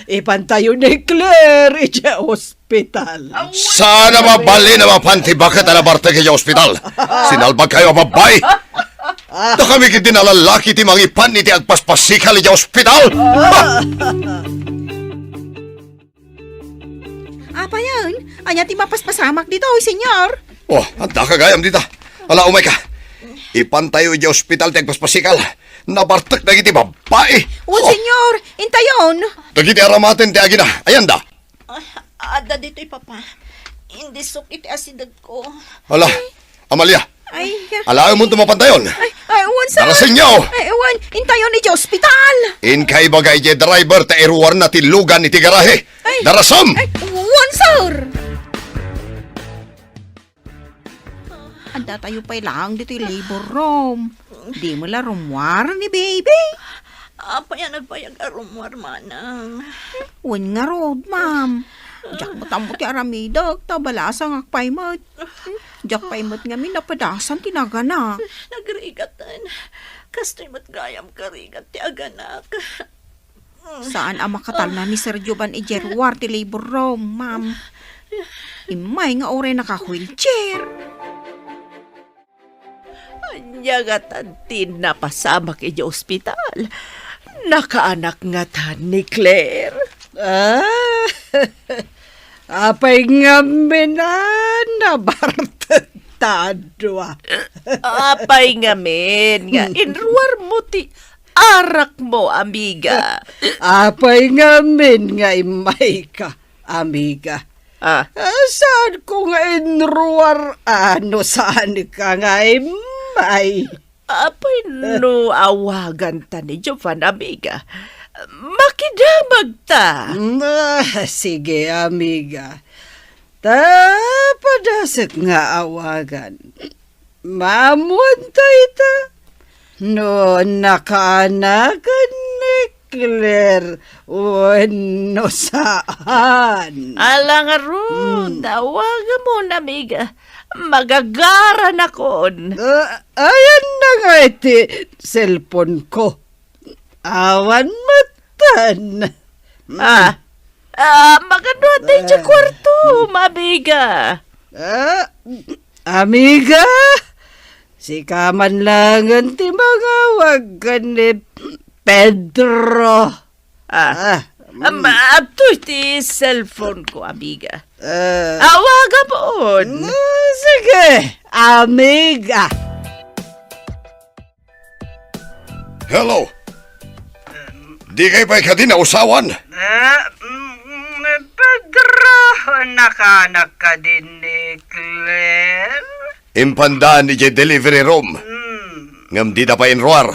Ipantayo ni Claire idiay ospital. Saan a mabalin a mapan ti baket a nabartek idiay ospital. Sinalbag kayo a babbai. Dakami ketdi a lalaki ti mangipan iti agpaspasikal idiay ospital. Apayen, ania ti mapaspasamak ditoy, Senyor? Oh, adda ka gayam dita. Ala, umayka. Ipantayo idiay ospital ti agpaspasikal. Nabartek dagiti babbai. Wen, oh, Senyor, intayon. Dagiti aramaten ti agina. Ayanda. Ah, adda ditoy, Papa. Indisok iti asidegko. Ala, Amalia. Ay. Alaemon ti mapantayon. Ay, ay, wen, sir. Darasenyo. Ay, wen, intayon idiay ospital. Inka ibaga idiay driver ta iruarna ti lugan iti garahe. Ay. Darasem. Ay, wen, sir. Adda tayo pay laeng ditoy labor room. Di mo la rummuar ni baby? Apay a nagbayag a rummuar, manang? Wen ngarud, ma'am. Diak met ammo ti aramidek, ta balasangak pay met. Diak pay met ngamin napadasan ti naganak. Nagrigaten. Kastoy met gayam karigat ti aganak. Saan a makatalna ni Sir Jovan idiay ruar ti labor room, ma'am. Immay nga uray naka-wheelchair. Ania ngatan ti napasamak idiay ospital? Nakaanak ngatan ni Claire? Ah, apay ngamin a nabartek ta dua? Apay ngamin nga inruar mo ti arak mo, amiga? Apay ngamin nga immay ka, amiga? Ah. Ah, saan ko nga inruar, ah, no saan ka nga immay? Apay no awagan ta ni Jovan, amiga. Makidamag ta. Mm, ah, sige, amiga. Ta padasek nga awagan. Maammuan ta ita no nakaanakan ni Claire wenno saan. Ala ngarud, hmm, awagamon, amiga. Magagaranakon. Ah, ayan na nga iti cellphone ko. Awan metten. Ah, ah, magano ti idiay kwarto, amiga? Ah, amiga, sika man laengen ti mangawag ken ni Pedro. Ah, ah, am, adtoy ti cellphone ko, amiga. Ah. Awagamon. Mm, sige, amiga. Hello. Di kay pay kadi nausawan? Eh, mm, Pedro, nakaanak kadi ni Claire? Impanda idiay delivery room. Hmm. Ngem dida pay inruar.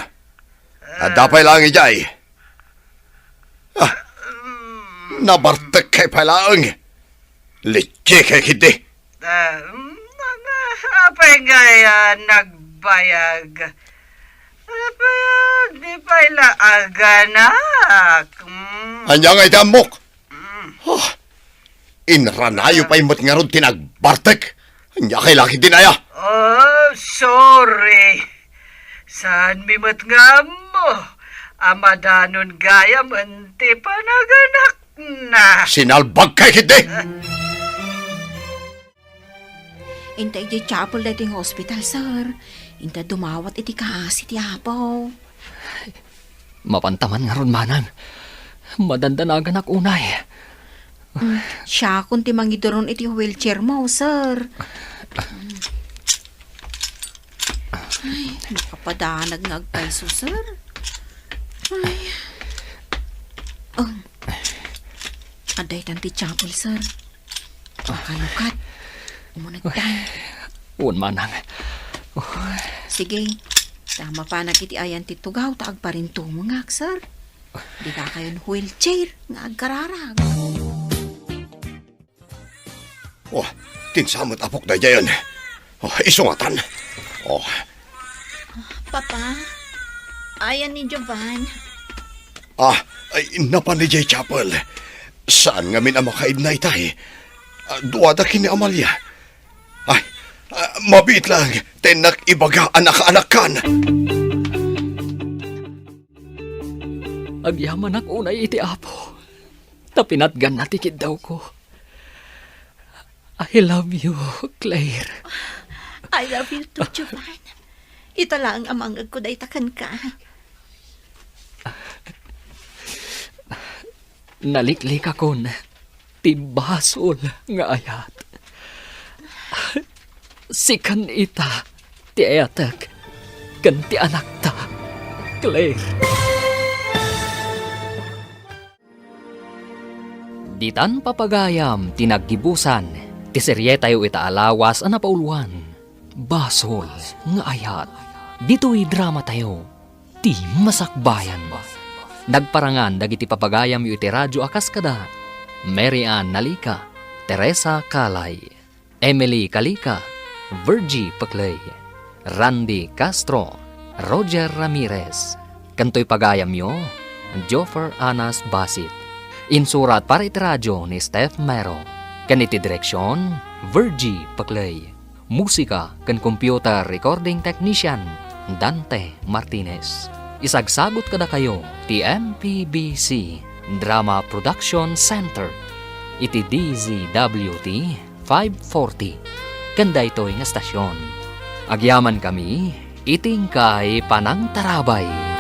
Adda pay laeng idiay. Ah, nabartek kay pay laeng. Litsi kay kidi. Ah, mm, apay ngay a nagbayag? Apay a di pay la aganak? Mm. Ania ngay ti ammok? Mm. Ah, inranayo pay met ngarud ti nagbartek. Ania kay la kadi aya? Oh, sorry. Saanmi met nga ammo a madanon gayam ti panaganakna. Sinalbag kay kidi! Inta idiay chapel daytoy nga hospital, sir. Inta dumawat iti kaasi ti Apo. Mapanta man ngarud, manang. Madandanaganak unay. Mm, siakon ti mangiduron iti wheelchair mo, sir. Ay, makapadanag nga agpayso, sir. Ay. Oh. Adda itan ti chapel, sir. Makalukat. Umunegtan. Wen, manang. Sige. Ta mapanak iti ayan ti tugaw ta agparintumengak, sir. Dika kayon wheelchair nga agkararag. Oh, kinsa met apok daydiayen. Oh, isungatan. Oh. Papa, ayan ni Jovan. Ah, ay, napan idiay chapel. Saan ngamin a makaibna itay? Ah, duada ken ni Amalia. Ay, ah, mabiit lang, tennak ibaga a nakaanakkan. Agyamanak unay iti Apo, ta pinatganna ti kiddawko. I love you, Claire. I love you too, Jovan. Ita laeng a mangngegko dayta kenka. Naliklikakon ti basol nga ayat. Sikan ita ti ayatek ken ti anakta, Claire. Ditan papagayam ti naggibusan ti serietayo ita a lawas a napauloan, Basol nga Ayat. Ditoy dramatayo, ti masakbayan. Nagparangan dagiti papagayamyo iti radyo a kas kada Mary Ann Nalica, Teresa Calay, Emily Calica, Virgie Pecley, Randy Castro, Roger Ramirez, ken toy pagayamyo, Joffer Anas Basit. Insurat para iti radyo ni Steph Mero, ken iti direksyon, Virgie Pecley. Musika ken computer recording technician, Dante Martinez. Isagsagut kadakayo ti M P B C Drama Production Center iti D Z W T five forty ken daytoy nga stasyon. Agyamankami iti inkay panangtarabay.